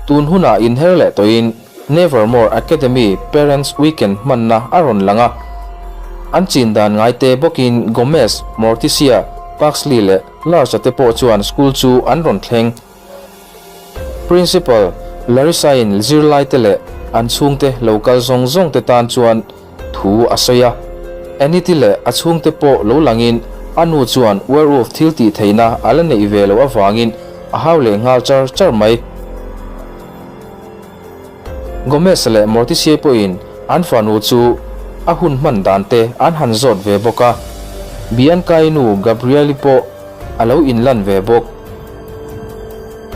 Tun hunah inher leh tawhin Nevermore Academy Parents Weekend hmanna a rawn lang a. An chin dan ngai te bawkin Gomez, Morticia, Pugsley leh Lars-a te pawh chuan school chu an rawn thleng. Principal Larissa-in zirlaite leh an chhungte lo kal zawng zawngte tan chuan thu a sawi a. Anity leh a chhungte pawh lo langin a nu chuan werewolf thil tih theihna a la neih ve loh avangin a hau leh nghal char char mai. Gomez leh Morticia pawhin an fanu chu a hun hman dan te an han zawt ve bawk a, Bianca-i nu Gabrielle-i pawh a lo inlan ve bawk.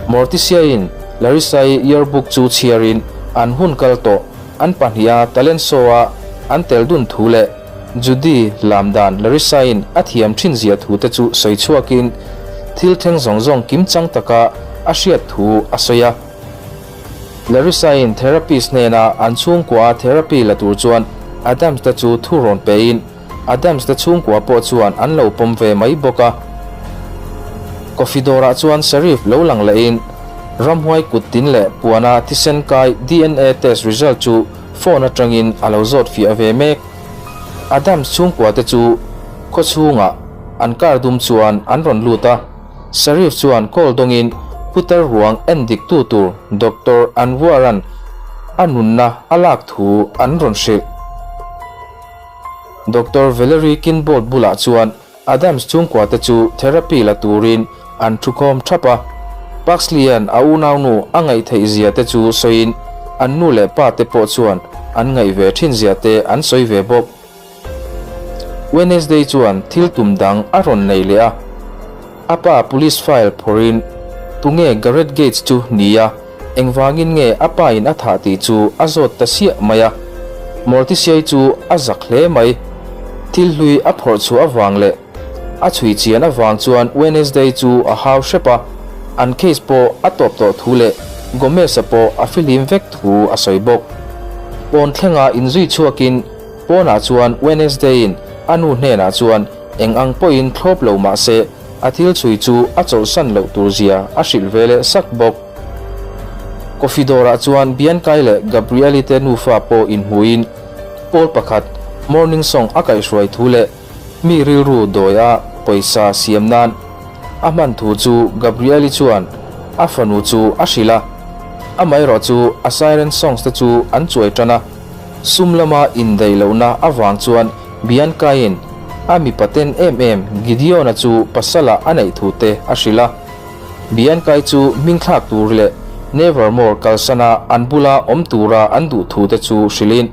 Morticia-in Larissa-i yearbook chu chhiarin an hun kal tawh an pahniha talent show-a an tel dun thu leh Judy lam dan Larissa-in a thiam thin zia thu te chu sawi chhuakin thil thleng zawng zawng kimchang taka a hriat thu a sawi a. Larissa-in therapist hnena an chhungkua therapy la tur chuan Adams te chu thu rawn pein Adams te chhungkua pawh chuan an lo pawm ve mai bawk a. Coffee dawrah chuan Sheriff lo lang lehin ramhuai kut tin leh puana thisen kai DNA test result chu phone atangin a lo zawt fiah ve mek. Adams chhungkua te chu khawchhungah an car dum chuan an rawn lut a. Sheriff chuan call dawngin putar ruang en dik tu tur Doctor Anwar-a'n a nunna a lak thu an rawn hrilh. Doctor Valerie Kinbold bulah chuan Adams chhungkua te chu therapy la turin an thukhawm thap a. Pugsley-a'n a unaunu a ngaih theih zia te chu sawiin an nu leh pa te pawh chuan an ngaih ve thin zia te an sawi ve bawk. Wednesday chuan thil tum dang a rawn nei leh a, a pa police file phawrhin tunge Gareth Gates chu ni a, engvangin nge a pa in a thah tih chu a zawt ta siah mai a. Morticiai chu a zak hle mai. Thil hlui a phawrh chhuah avang leh a chhui chian avang chuan Wednesday chu a hau hrep a, an case pawh a tawp tawh thu leh Gomez-a pawh a fihlim vek thu a sawi bawk. Pawn thlenga inzui chhuakin Pawnah chuan Wednesday-in a nu hnenah chuan eng ang pawhin thlawp lo mah se a thil chhui chu a chawlhsan loh tur zia a hrilh ve leh sak bawk. Coffee dawrah chuan Bianca-i leh Gabrielle-i te nufa pawh inhmuhin pawl pakhat Morning Song a kaihhruai thu leh mi rilru dawi a pawisa siam nan a hman thu chu Gabrielle-i chuan a fanu chu a hrilh a. Amaherawh chu a Siren Songs te chu an chuai tan a. Sum lama indaih lohna avang chuan Bianca-in a mipa ten em em Gideon-a chu pasala a neih thu te a hrilh a. Bianca-i chu hmingthlak tur leh Nevermore kalsana an bula awm tura an duh thu te chu hrilhin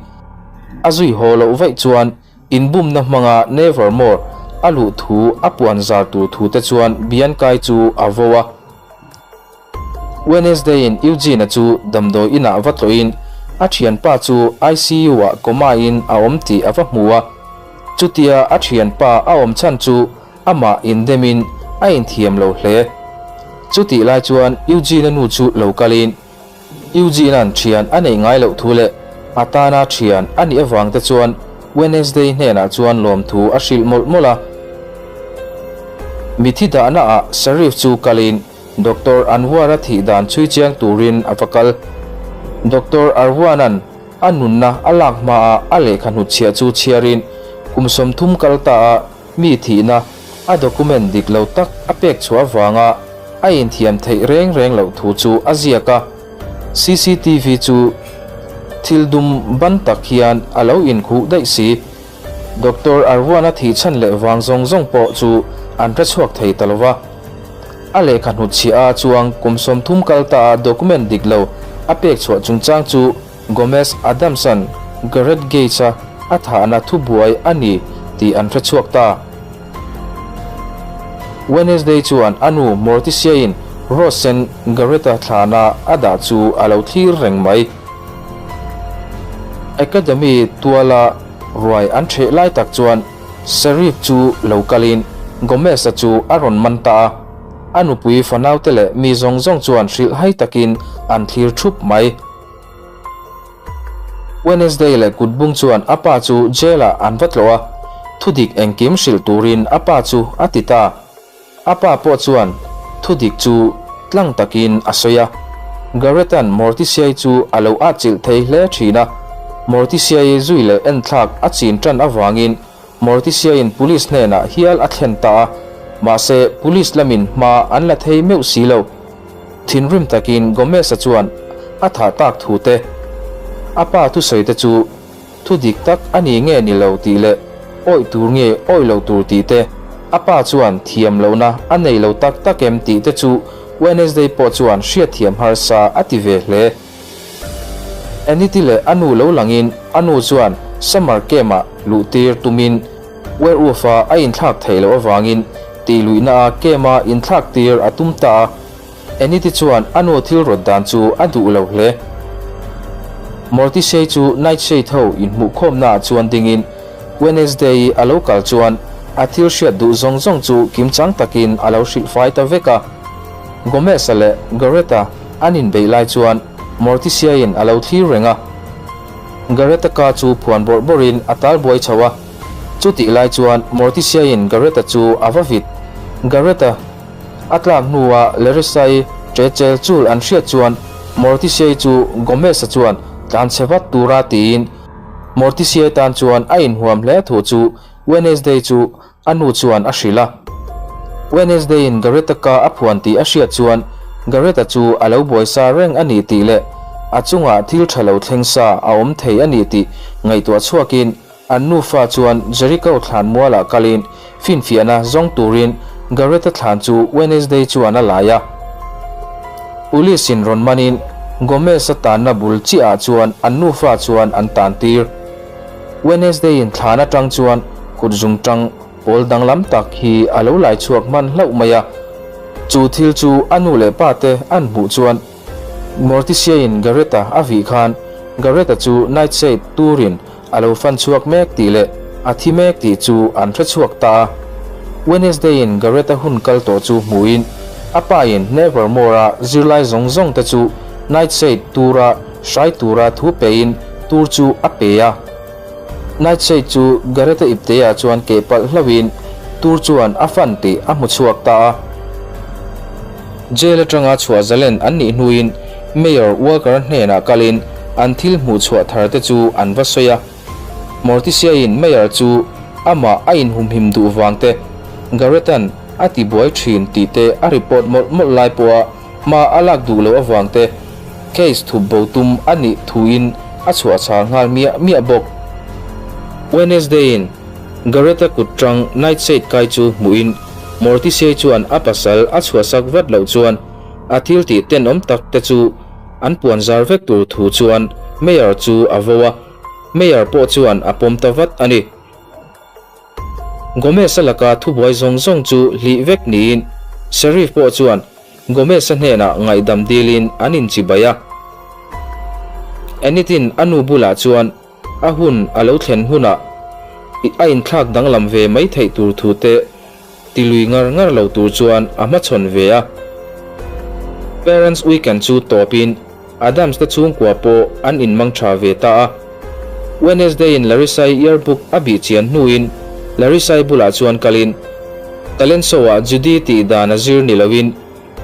a zui haw loh vaih chuan inbumna hmanga Nevermore a luh thu a puan zar tur thu te chuan Bianca-i chu a vo a. Wednesday-in Eugene-a chu damdawi inah va tlawhin a thianpa chu ICU-ah coma-in a awm tih a va hmu a. Chutia a thianpa a awm chhan chu amah indemin a inthiam lo hle. Chutih lai chuan Eugene-a nu chu lo kalin Eugene-a'n thian a neih ngai loh thu leh a tana thian a nih avang te chuan Wednesday hnenah chuan lawmthu a hrilh mawlh mawlh a. Mithi dahnaah Sheriff chu kalin Doctor Anwar-a thih dan chhui chiang turin a va kal. Doctor Arwan-a'n a nunna a lak hmaah a lehkha hnutchhiah chu chhiarin kum 30 kal ta a mi thihna a document dik lo tak a pek chhuah avanga a inthiam theih reng reng loh thu chu a ziak a. CCTV chu thil dum ban tak hian a lo inkhuh daih si. Doctor Arwan-a thih chhan leh vang zawng zawng pawh chu an hre chhuak thei ta lo va. A lehkha hnutchhiah a chuang kum 30 kal ta a document dik lo a pek chhuah chungchang chu Gomez Adams-a'n Gareth Gates-a a thahna thubuai a ni tih an hre chhuak ta. Wednesday chuan a nu Morticia-in Rose sen Gareth-a thlana a dah chu a lo thlir reng mai. Academy tuala. Ruai an ṭheh lai tak chuan Sheriff chu lo kalin Gomez-a chu a rawn man ta a. A nupui fanaute leh mi zawng zawng chuan hrilhhai takin an thlir ṭhup mai. Wednesday leh kutbung chuan a pa chu jail-ah an va tlawh a, thudik engkim hrilh turin a pa chu a ti ta. A pa pawh chuan thudik chu tlang takin a sawi a. Garrett-a'n Morticia-i chu a lo atchilh thei hle thin a, Morticia-i zui leh enthlak a chin tan avangin Morticia-in police hnenah hial a thlen ta a, mahse police lamin hma an la thei meuh si lo. Thinrim takin Gomez-a chuan a thah tak thu te, a pa thusawi te chu thu dik tak a ni nge ni lo tih leh awih tur nge awih lo tur tih te, a pa chuan thiam lohna a nei lo tak tak em tih te chu Wednesday pawh chuan hriatthiam harsa a ti ve hle. Anity leh a nu lo langin a nu chuan summer camp-ah luh tir tumin werewolf-a a inthlak theih loh avangin tihluihna a camp-a inthlak tir a tum ta a. Anity chuan a nu thil rawt dan chu a duh lo hle. Morticia chu Nightshade ho inhmuhkhawmnaah chuan dingin Wednesday-i a lo kal chuan a thil hriat duh zawng zawng chu kimchang takin a lo hrilhfai ta vek a. Gomez-a leh Garrett-a an inbeih lai chuan Morticia-in a lo thlir reng a. Garrett-a ka chu phuan bawrh bawrhin a tal buai chho a. Chutih lai chuan Morticia-in Garrett-a chu a va vit. Garrett-a a tlak hnua Larissa-i ṭe chel chul an hriat chuan Morticia-i chu Gomez-a chuan tlanchhe vat tura tiin Morticia-i tan chuan a inhuam hle thu chu Wednesday chu A nu chuan a hrilh a. Wednesday-in Garrett-a ka a phuan tih a hriat chuan Garrett-a chu a lo buai sa reng a ni tih leh a chungah thil tha lo thleng sa a awm thei a ni tih ngaihtuah chhuakin an nufa chuan Jericho thlan mualah kalin finfiahna zawng turin Garrett-a thlan chu Wednesday chuan a lai a. Police-in rawn manin Gomez-a tanna bul chiahah chuan an nufa chuan an tan tir. Wednesday-in thlan atang chuan kut zungtang pawl danglam tak hi a lo lai chhuak hman hlauh mai a. Chu thil chu a nu leh pa te an hmuh chuan Morticia-in Garrett-a a vih khan Garrett-a chu Nightshade turin a lo fan chhuak mek tih leh a thi mek tih chu an hre chhuak ta a. Wednesday-in Garrett-a hun kal tawh chu hmuhin a pa-in Nevermore-a zirlai zawng zawng te chu Nightshade tura hrai tura thu pein tur chu a pe a. Nightshade chu Garrett-a ipteah chuan keh palh hlauhin tur chuan a fan tih a hmu chhuak ta a. Jail atanga chhuah zalen an nih hnuin Mayor Walker hnenah kalin an thil hmuh chhuah thar te chu an va sawi a. Morticia-in Mayor chu amah a inhumhim duh vang te, Garrett-a'n a tibuai thin tih te a report mawlh mawlh lai pawha hma a lak duh loh avang te, case thup bo tum a nih thuin a chhuah chhal nghal miah miah bawk. Wednesday-in Garrett-a kut tang Nightshade kai chu hmuhin Morticia chuan a pasal a chhuahsak vat loh chuan a thil tih tenawm tak te chu an puan zar vek tur thu chuan Mayor chu a vo a, Mayor pawh chuan a pawm ta vat a ni. Gomez-a laka thubuai zawng zawng chu hlih vek niin Sheriff pawh chuan Gomez-a hnenah ngaihdam dilin an inchibai a. Enid-in a nu bulah chuan a hun a lo thlen hunah a inthlak danglam ve mai theih tur thu te tilui ngar ngar lo tur chuan a hmachhawn ve a. Parents Weekend chu tawpin Adams te chhungkua pawh an inmang tha ve ta a. Wednesday-in Larissa-i yearbook a bih chian hnuin Larissa-i bulah chuan kalin Talent Show-ah Judy tih dan a zir ni loin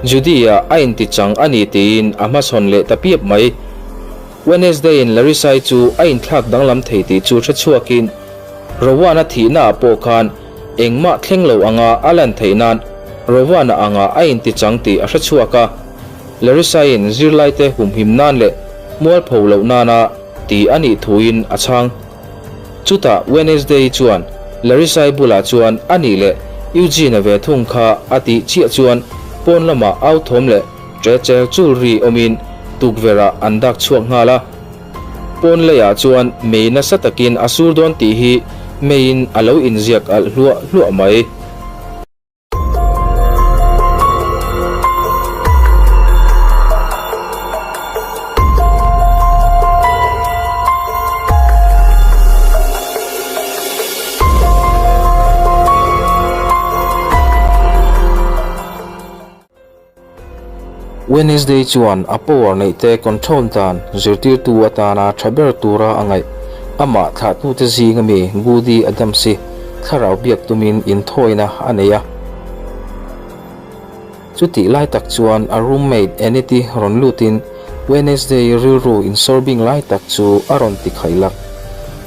Judy-ah a inti chang a ni tiin a hmachhawn leh ta piap mai. Wednesday-in Larissa-i chu a inthlak danglam thei tih chu hre chhuakin Rowan-a thihnaah pawh khan engmah thleng lo anga a lan theih nan Rowan-a angah a inti chang tih a hre chhuak a. Larissa-in zirlaite humhim nan leh mualpho loh nana ti a nih thuin a chhang. Chutah Wednesday-i chuan Larissa-i bulah chuan a nih leh Eugene-a ve thung kha a tih chiah chuan pawn lamah au thawm leh ṭe chel chul ri awmin tukverh-ah an dak chhuak nghal a. Pawn leiah chuan mei nasa takin a sur dawn tih hi meiin a lo inziak alh hluah hluah mai. Wednesday chuan a power neihte control dan zirtirtu atana tha ber tura a ngaih. Amah thlahtute zinga mi Goody Addams hi thlarau biak tumin inthawina a nei a. Chutih lai tak chuan a roommate Enid-i rawn lutin Wednesday rilru insawrbing lai tak chu a rawn ti khaih lak.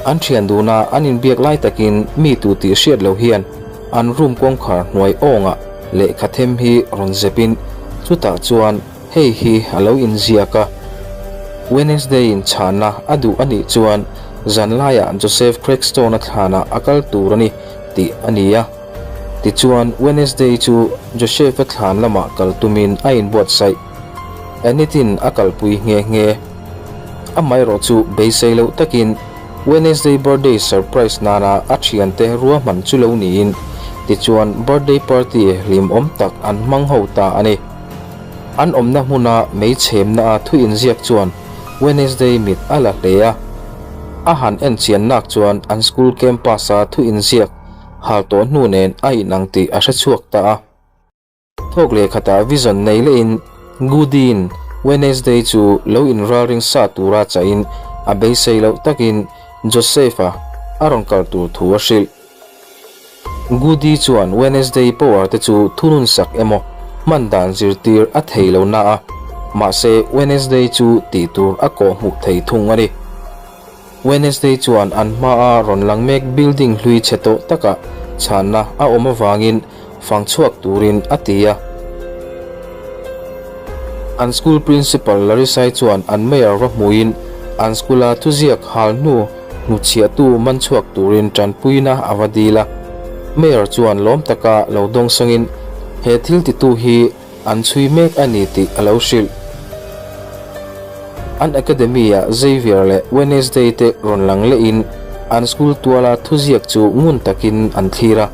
An thian duna an inbiak lai takin mi tu tih hriat lo hian an room kawngkhar hnuai awngah lehkha them hi rawn zepin chutah chuan hei hi a lo inziak a. Wednesday-in chhanna a duh a nih chuan zanlaiah Joseph Craigstone-a thlanah a kal tur a ni tih a ni a. Tichuan, Wednesday chu Joseph-a thlan lamah kal tumin a inbuatsaih. Enid-in a kalpui nghe nghe. Amaherawh chu beisei loh takin Wednesday birthday surprise nana a thiante ruahman chu lo niin, tichuan birthday party hlimawm tak an hmang ho ta a ni. An awmna hmuna mei chhemna a thu inziak chuan Wednesday mit a la hle a. A han enchian nak chuan an school campus-a thu inziak hal tawh hnu nen a inang tih a hre chhuak ta a. Thawk leh khatah vision nei lehin Goody-in Wednesday chu lo inralring sa tura chahin a beisei loh takin Joseph-a a rawn kal tur thu a hrilh. Goody chuan Wednesday power te chu thunun sak emaw hman dan zirtir a thei lo na a, mahse Wednesday chu tih tur a kawh hmuh thei thung a ni. Wednesday chuan an hmaa rawn lang mek building hlui chhe tawh takah chhanna a awm avangin fang chhuak turin a ti a. An school principal Larisai chuan an mayor va hmuhin an school-a thuziak hal hnu hnuchhiahtu man chhuak turin tanpuina a va dil a. Mayor chuan lawm taka lo dawngsawngin he thil titu hi An chhui mek a ni tih a lo hrilh. An academy-ah Xavier leh Wednesday te rawn lang lehin an school tuala thuziak chu ngun takin an thlir a.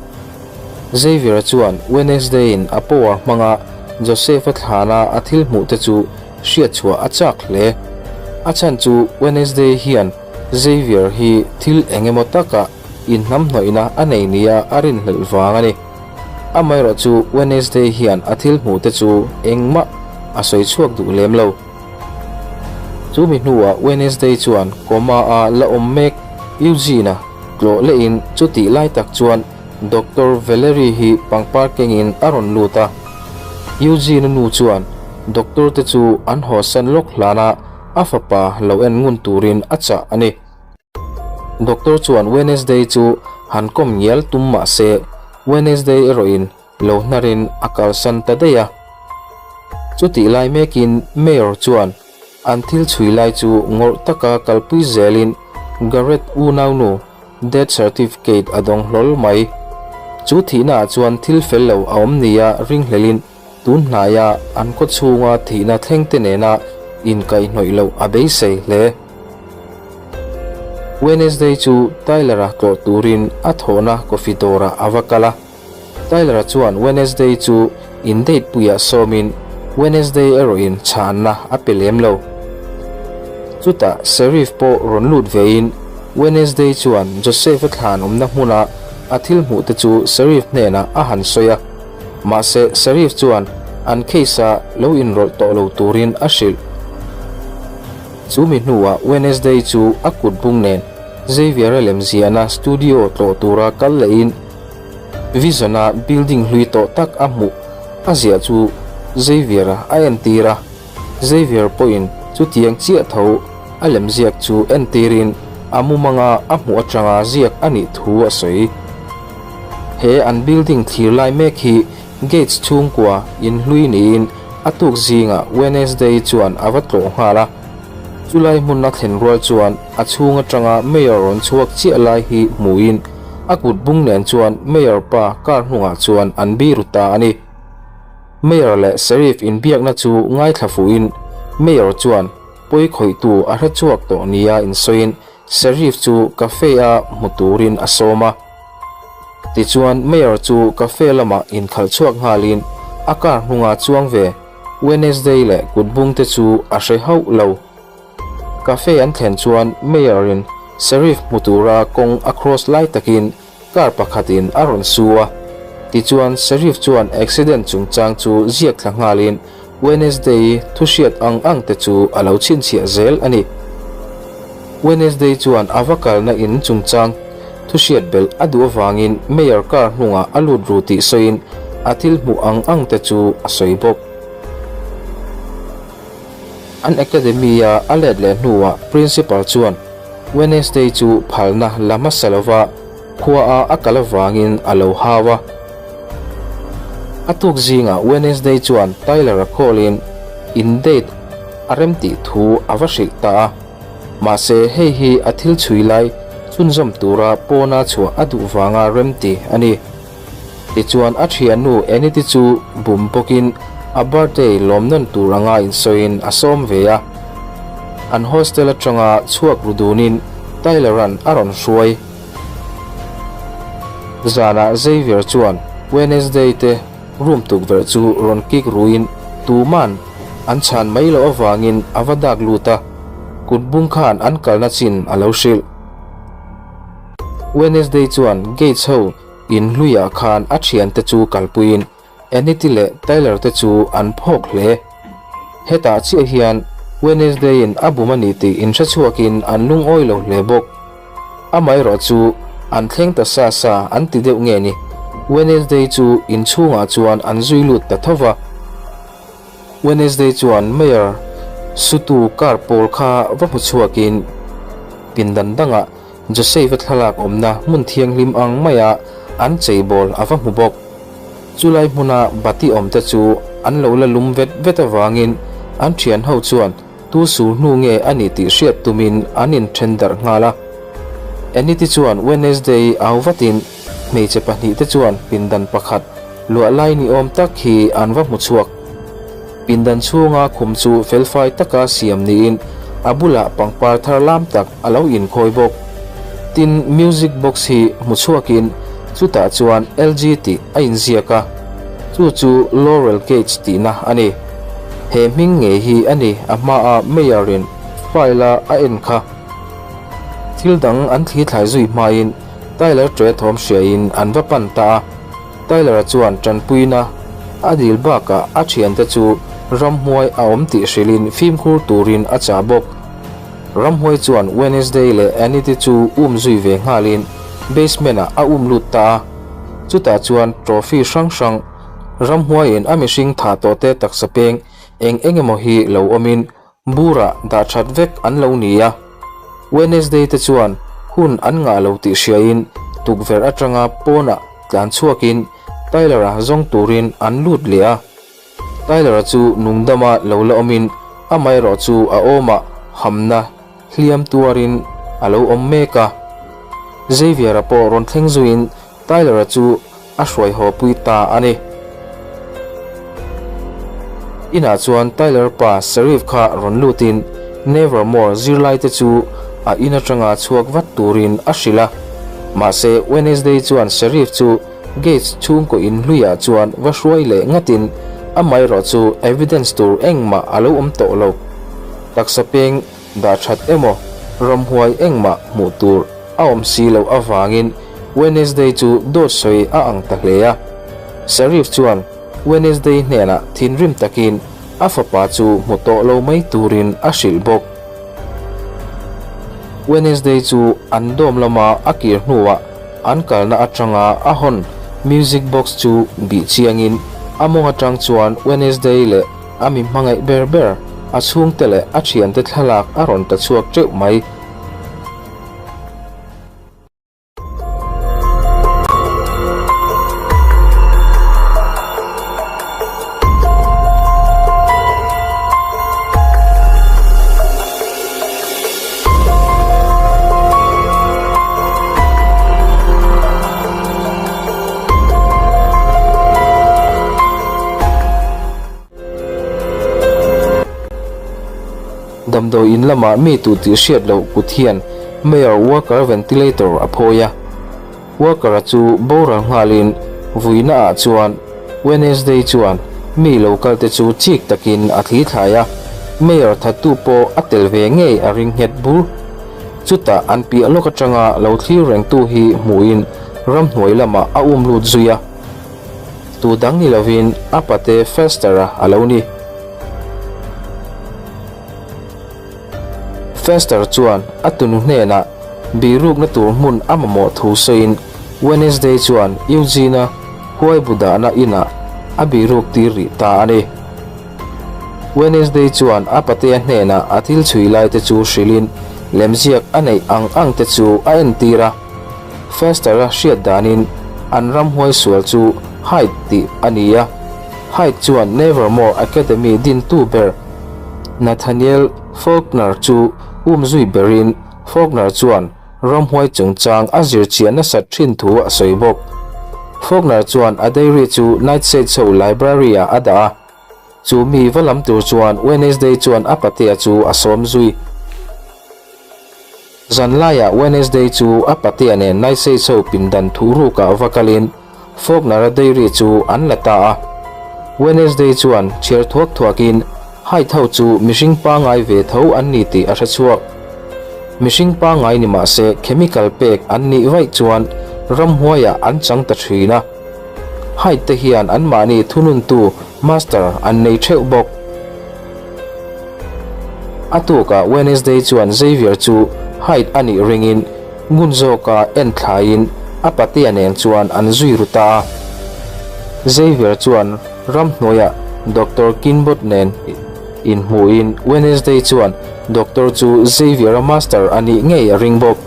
Xavier chuan Wednesday-in a power hmanga Joseph-a thlana a thil hmuh te chu hriatchhuah a chak hle. A chhan chu Wednesday hian Xavier hi thil eng emaw taka inhnamhnawihna a nei nia a rinhlelh vang a ni. Amaherawh chu Wednesday hian a thil hmuh te chu engmah a sawi chhuak duh lem lo. Chu mi hnuah Wednesday chuan coma a la awm mek Eugene-a tlawh lehin chutih lai tak chuan Doctor Valerie hi pangpar kengin a rawn lut a. Eugene-a nu chuan doctor te chu an hawsan lawk hlana a fapa lo en ngun turin a chah a ni. Doctor chuan Wednesday chu han kawm ngial tum mah se, Wednesday erawhin lo hnarin a kalsan ta daih a. Chutih lai mekin Mayor chuan an thil chhui lai chu ngawrh taka kalpui zelin Garrett unaunu death certificate a dawng hlawl mai. Chu thihnaah chuan thil fel lo a awm nia ringhlelin Tun hnaia an khaw chhunga thihna thlengte nena inkaihhnawih loh a beisei hle. Wednesday chu Tyler-a tlawh turin a thawhna coffee dawrah a va kal a. Tyler-a chuan Wednesday chu in date puiah sawmin Wednesday erawhin chhanna a pe lem lo. Chutah Sheriff pawh rawn lut vein Wednesday chuan Joseph-a thlan awmna hmuna a thil hmuhte chu Sheriff hnenah a han sawi a. Mahse, Sheriff chuan an case-a lo inrawlh tawh lo turin a hrilh. Chu mi hnuah Wednesday chu a kut bung nen Xavier-a lemziahna studio tlawh tura kal lehin Vision-a building hlui tawh tak a hmuh a ziah chu Xavier-a a entir a. Xavier pawhin chutiang chiah tho a lemziak chu entirin a mumanga a hmuh atanga ziak a nih thu a sawi. He an building thlir lai mek hi Gates chhungkua inhlui niin a tuk zingah Wednesday chuan a va tlawh nghal a. Chulai hmun a thlen rual chuan a chhung atanga Mayor rawn chhuak chiah lai hi hmuhin a kut bung nen chuan Mayor pa car hnungah chuan an biru ta a ni. Mayor leh Sheriff inbiakna chu ngaithla fuhin Mayor chuan pawi khawihtu a hre chhuak tawh nia insawiin Sheriff chu cafe-a hmu turin a sawm a. Tichuan Mayor chu cafe lamah inkhalh chhuak nghalin a car hnunga chuang ve Wednesday leh kutbung te chu a hre hauh lo. Cafe an thlen chuan Mayor-in Sheriff hmu tura kawng a cross lai takin Car pakhatin a rawn su a, tichuan Sheriff chuan accident chungchang chu ziak thla nghalin Wednesday-i thu hriat ang ang te chu a lo chhinchhiah zel a ni. Wednesday chuan a va kalna in chungchang thu hriat belh a duh avangin Mayor car hnungah a lut ru tih sawiin a thil hmuh ang ang te chu a sawi bawk. An academy-a a let leh hnuah Principal chuan Wednesday chu phalna la hmasa lova khuaah a kal avangin a lo hau a. A tuk zingah Wednesday chuan Tyler-a call-in in date a remtih thu a va hrilh ta a. Mahse hei hi a thil chhui lai chhunzawm tura pawna chhuah a duh vanga remti a ni. Tichuan a thiannu Enid-i chu bum bawkin a birthday lawm nawn tur anga insawiin a sawm ve a. An hostel atanga chhuak ru dunin Tyler-a'n a rawn hruai. Zanah Xavier chuan Wednesday te room tukverh chu rawn kik ruin tuman an chhan mai loh avangin a va dak lut a, kut bung khan an kalna chin a lo hrilh. Wednesday chuan Gates ho in hluiah khan a thiante chu kalpuiin Anity leh Tyler te chu an phawk hle. Hetah chiah hian Wednesday-in a bum a ni tih inhre chhuakin an lungawi lo hle bawk. Amaherawh chu an thleng ta sa sa an ti deuh nge ni, Wednesday chu inchhungah chuan an zui lut ta tho va. Wednesday chuan Mayor sutu car pawl kha va hmu chhuakin pindan dangah Joseph-a thlalak awmna hmun thianghlim ang maia an cheibawl a va hmu bawk. Chulai hmuna bati awmte chu an lo la lum vet vet avangin an thianho chuan tu sur hnu nge a ni tih hriat tumin an inthen darh nghal a. Anity chuan Wednesday au vatin hmeichhe pahnihte chuan pindan pakhat luah lai ni awm tak hi an va hmu chhuak. Pindan chhunga khum chu felfai taka siam niin a bulah pangpar thar lam tak a lo inkhawi bawk. Tin, music box hi hmu chhuakin chutah chuan LG tih a inziak a, chu chu Laurel Gates tihna a ni. He hming ngei hi a ni a hmaa Mayor-in file-a a en kha. Thil dang an thli thlai zui hmain Tyler ṭe thawm hriain an va pan ta a. Tyler-a chuan ṭanpuina a dil bakah a ṭhiante chu ramhuai a awm tih hrilhin fimkhur turin a chah bawk. Ramhuai chuan Wednesday leh Annie-te chu um zui ve nghalin basement-ah a um lut ta a. Chutah chuan trophy hrang hrang, ramhuaiin a mihring thah tawhte taksa peng eng eng emaw hi lo awmin Burah dah that vek an lo ni a, Wednesday te chuan hun an ngah lo tih hriain tukverh atanga pawnah tlan chhuakin Tyler-a zawng turin an lut leh a. Tyler-a chu nungdama lo la awmin amaherawh chu a awmah hamna hliam tuarin a lo awm mek a. Xavier-a pawh rawn thleng zuiin Tyler-a chu a hruai haw pui ta a ni. Inah chuan Tyler pa Sheriff kha rawn lutin Nevermore zirlaite chu a in atanga chhuak vat turin a hrilh a. Mahse, Wednesday chuan Sheriff chu Gates chhungkaw in hluiah chuan va hruai leh ngatin amaherawh chu evidence tur engmah a lo awm tawh lo. Taksa peng Dah that emaw, ramhuai engmah hmuh tur a awm si loh avangin Wednesday chu dawt sawi a ang ta hle a. Sheriff chuan Wednesday hnenah thinrim takin a fapa chu hmu tawh lo mai turin a hrilh bawk. Wednesday chu an dawm lama a kir hnuah an kalna atanga a hawn music box chu bih chiangin a mawng atang chuan Wednesday leh A mi hmangaih ber ber, a chhungte leh a thiante thlalak a rawn ta chhuak teuh mai. Damdawi in lamah mi tu tih hriat loh kut hian Mayor Walker ventilator a phawi a. Walker-a chu boral nghalin vuina ah chuan Wednesday chuan mi lo kal te chu chik takin a thli thlai a, Mayor thattu pawh a tel ve ngei a ring nghet bur. Chutah an piah lawk atanga lo thlir rengtu hi hmuhin ramhnuai lamah a um lut zui a. Tu dang ni lovin a pate Fester-a a lo ni. Fester chuan a tunu hnenah bihrukna tur hmun a mamawh thu sawiin Wednesday chuan Eugene-a huaibu dahna inah a bihruk tir rih ta a ni. Wednesday chuan a patea hnenah a thil chhui laite chu hrilhin lemziak a neih ang ang te chu a entir a. Fester-a hriat danin an ramhuai sual chu Hyde tih a ni a, Hyde chuan Nevermore Academy dintu ber Nathaniel Faulkner chu umzui berin Faulkner chuan ramhuai chungchang a zirchiah nasat thin thu a sawi bawk. Faulkner chuan a diary chu Nightshade ho library-ah a dah a, chu mi va lam tur chuan Wednesday chuan a patea chu a sawm zui. Zan laiah Wednesday chu a patea nen Nightshade ho pindan thuhrukah va kalin Faulkner-a diary chu an la ta a. Wednesday chuan chhiar thuak thuakin Hyde ho chu mihring pangngai ve tho an ni tih a hre chhuak. Mihring pangngai ni mah se chemical pek an nih vaih chuan ramhuaiah an chang ta thin a. Hyde te hian anmahni thununtu master an nei theuh bawk. A tukah Wednesday chuan Xavier chu Hyde a nih ringin Ngun zawka en thlaiin a patea nen chuan an zui ru ta a. Xavier chuan ramhnuaiah Doctor Kinbot nen inhmuhin Wednesday chuan Doctor chu Xavier-a master a nih ngei a ring bawk.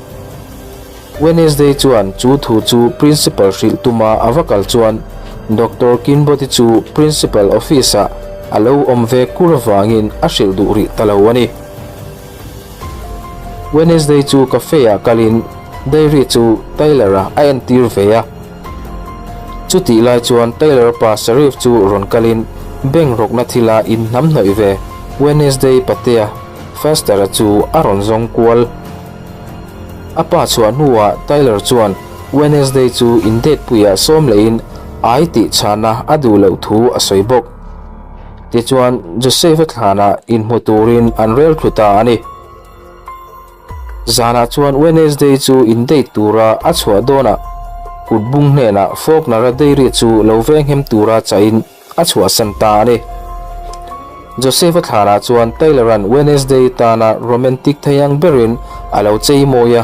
Wednesday chuan chu thu chu Principal hrilh tuma a va kal chuan Doctor Kinbot-i chu Principal office-ah a lo awm ve kur avangin a hrilh duh rih ta lo a ni. Wednesday chu cafe ah kalin diary chu Tyler-a a entir ve a. Chutih lai chuan Tyler pa Sheriff chu rawn kalin bank rawkna thila inhnamhnawih ve Wednesday patea Fester-a chu a rawn zawng kual. A pa chhuah hnuah Tyler chuan Wednesday chu indate puiah sawm lehin ai tih chhana a duh loh thu a sawi bawk. Tichuan, Joseph-a thlanah inhmu turin an rel thlu ta a ni. Zanah chuan Wednesday chu indate tura a chhuah dawnah kut bung hnenah Faulkner-a dairy chu lo venghem tura chahin a chhuahsan ta a ni. Joseph-a thlanah chuan Taylor-a'n Wednesday tana romantic thei ang berin a lo chei mawi a,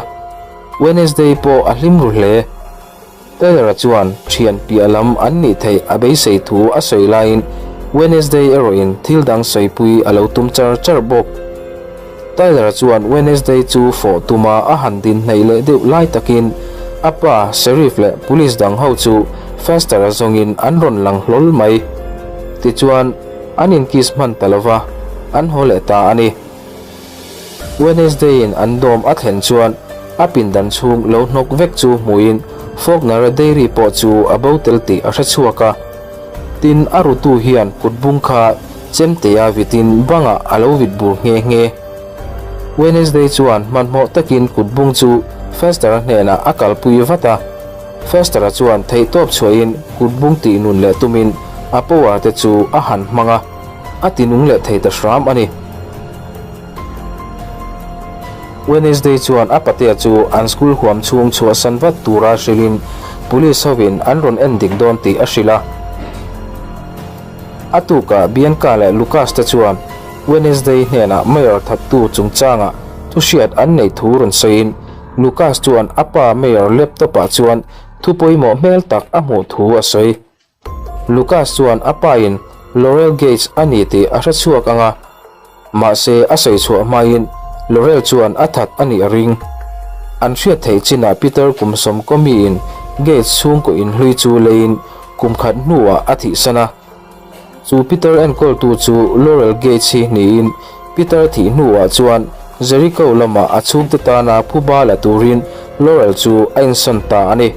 Wednesday pawh a hlim ru hle. Taylor-a chuan thian piah lam an nih theih a beisei thu a sawi laiin Wednesday erawhin thil dang sawipui a lo tum char char bawk. Taylor-a chuan Wednesday chu fawh tuma a han din hnaih leh deuh lai takin a pa, Sheriff leh Police dang ho chu Fester-a zawngin an rawn lang hlawl mai. Tichuan, an inkiss hman ta lova, an haw leh ta a ni. Wednesday-in an dawm a thlen chuan a pindan chhung lo hnawk vek chu hmuhin Faulkner-a dairy pawh chu a bo tel tih a hre chhuak a. Tin, a rutu hian kut bung kha chemtea vitin bangah a lo vit bur nghe nghe. Wednesday chuan hmanhmawh takin kut bung chu Fester-a hnenah a kalpui vat a. Fester-a chuan theihtawp chhuahin kut bung tih nun leh tumin a power te chu a han hmang a. A ti nung leh thei ta hram a ni. Wednesday chuan a patea chu an school huam chhung chhuahsan vat tura hrilhin police hovin an rawn en dik dawn tih a hrilh a. A tukah Bianca leh Lucas te chuan Wednesday hnenah Mayor thattu chungchangah thu hriat an neih thu rawn sawiin Lucas chuan a pa Mayor laptop ah chuan thu pawimawh hmel tak a hmuh thu a sawi. Lucas chuan a pain Laurel Gates a ni tih a hre chhuak ang a, mahse a sawi chhuah hmain Laurel chuan a that a nih a ring. An hriat theih chinah Peter kum sawmkaw miin Gates chhungkaw inhlui chu leiin kum khat hnuah a thihsan a. Chu Peter enkawltu chu Laurel Gates hi niin Peter thih hnuah chuan Jericho lamah a chhungte tana phuba la turin Laurel chu a insawn ta a ni.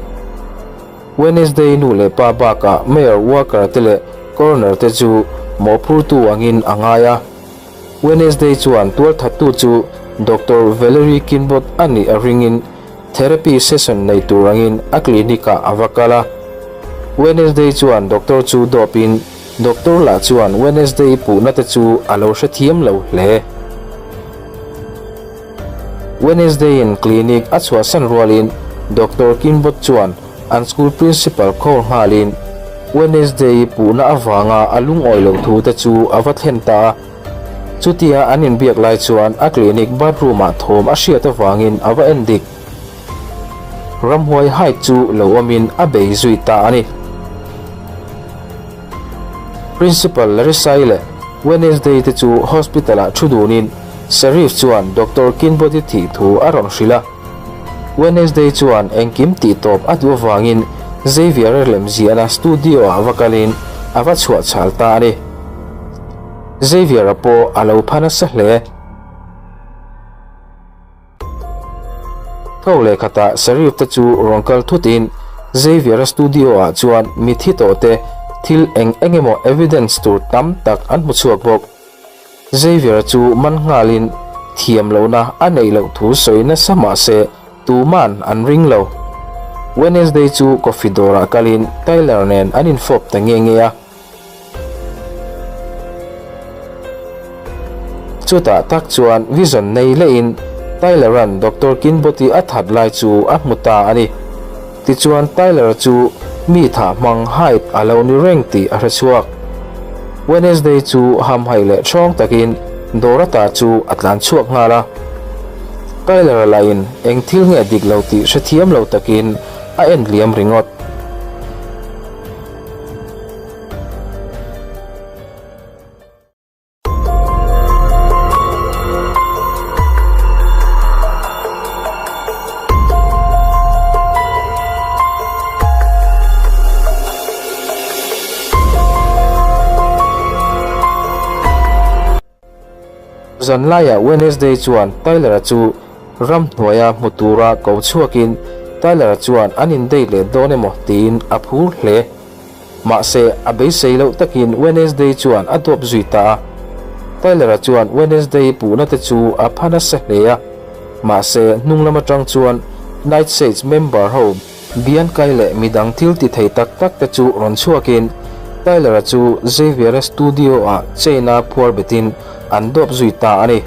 Wednesday nu leh pa bakah Mayor Walker te leh Coroner te chu mawhphurtu angin a ngai a. Wednesday chuan tualthattu chu Doctor Valerie Kinbot a nih a ringin therapy session nei tur angin a clinic ah a va kal a. Wednesday chuan doctor chu dawpin doctor lah chuan Wednesday puhna te chu a lo hrethiam lo hle. Wednesday-in clinic a chhuahsan rualin Doctor Kinbot chuan an school principal call nghalin Wednesday-i puhna avanga a lungawi loh thu te chu a va thlen ta a. Chutia an inbiak lai chuan a clinic bathroom-ah thawm a hriat avangin a va en dik. Ramhuai Hyde chu lo awmin a bei zui ta a ni. Principal Larissa-i leh Wednesday te chu hospital-ah thu dunin Sheriff chuan Doctor Kinbody thih thu a rawn hrilh a. Wednesday chuan engkim tih tawp a duh avangin Xavier-a lemziahna studio-ah va kalin a va chhuah chhal ta a ni. Xavier-a pawh a lo pha nasa hle. Tho leh khatah Sheriff te chu rawn kal thutin Xavier-a studio-ah chuan mithi tawh te thil eng eng emaw evidence tur tam tak an hmu chhuak bawk. Xavier-a chu man nghalin thiam lohna a neih loh thu sawi nasa mah se tuman an ring lo. Wednesday chu coffee dawrah kalin Tyler nen an infawp ta nge nge a. Chutah tak chuan vision nei lehin Tyler-a'n Doctor Kinbot-i a that lai chu a hmu ta a ni. Tichuan Tyler chu mi thah hmang Hyde a lo ni reng tih a hre chhuak. Wednesday chu hamhaih leh ṭhawng takin Dorota chu a tlan chhuak nghal a. Tyler-a lahin eng thil nge dik lo tih hrethiam lo takin a en liam ringawt. Zanlaiah Wednesday chuan Tyler-a chu ramhnuaia hmu tura ko chhuakin Tyler-a chuan an indate leh dawn emaw tiin a phur hle. Mahse, a beisei loh takin Wednesday chuan a dawp zui ta a. Tyler-a chuan Wednesday puhna te chu a pha nasa hle a. Mahse, hnung lam atang chuan Night Shades member ho Bianca-i leh midang thil ti thei tak tak te chu rawn chhuakin Tyler-a chu Xavier-a studio-ah chain-a phuar betin an dawp zui ta a ni.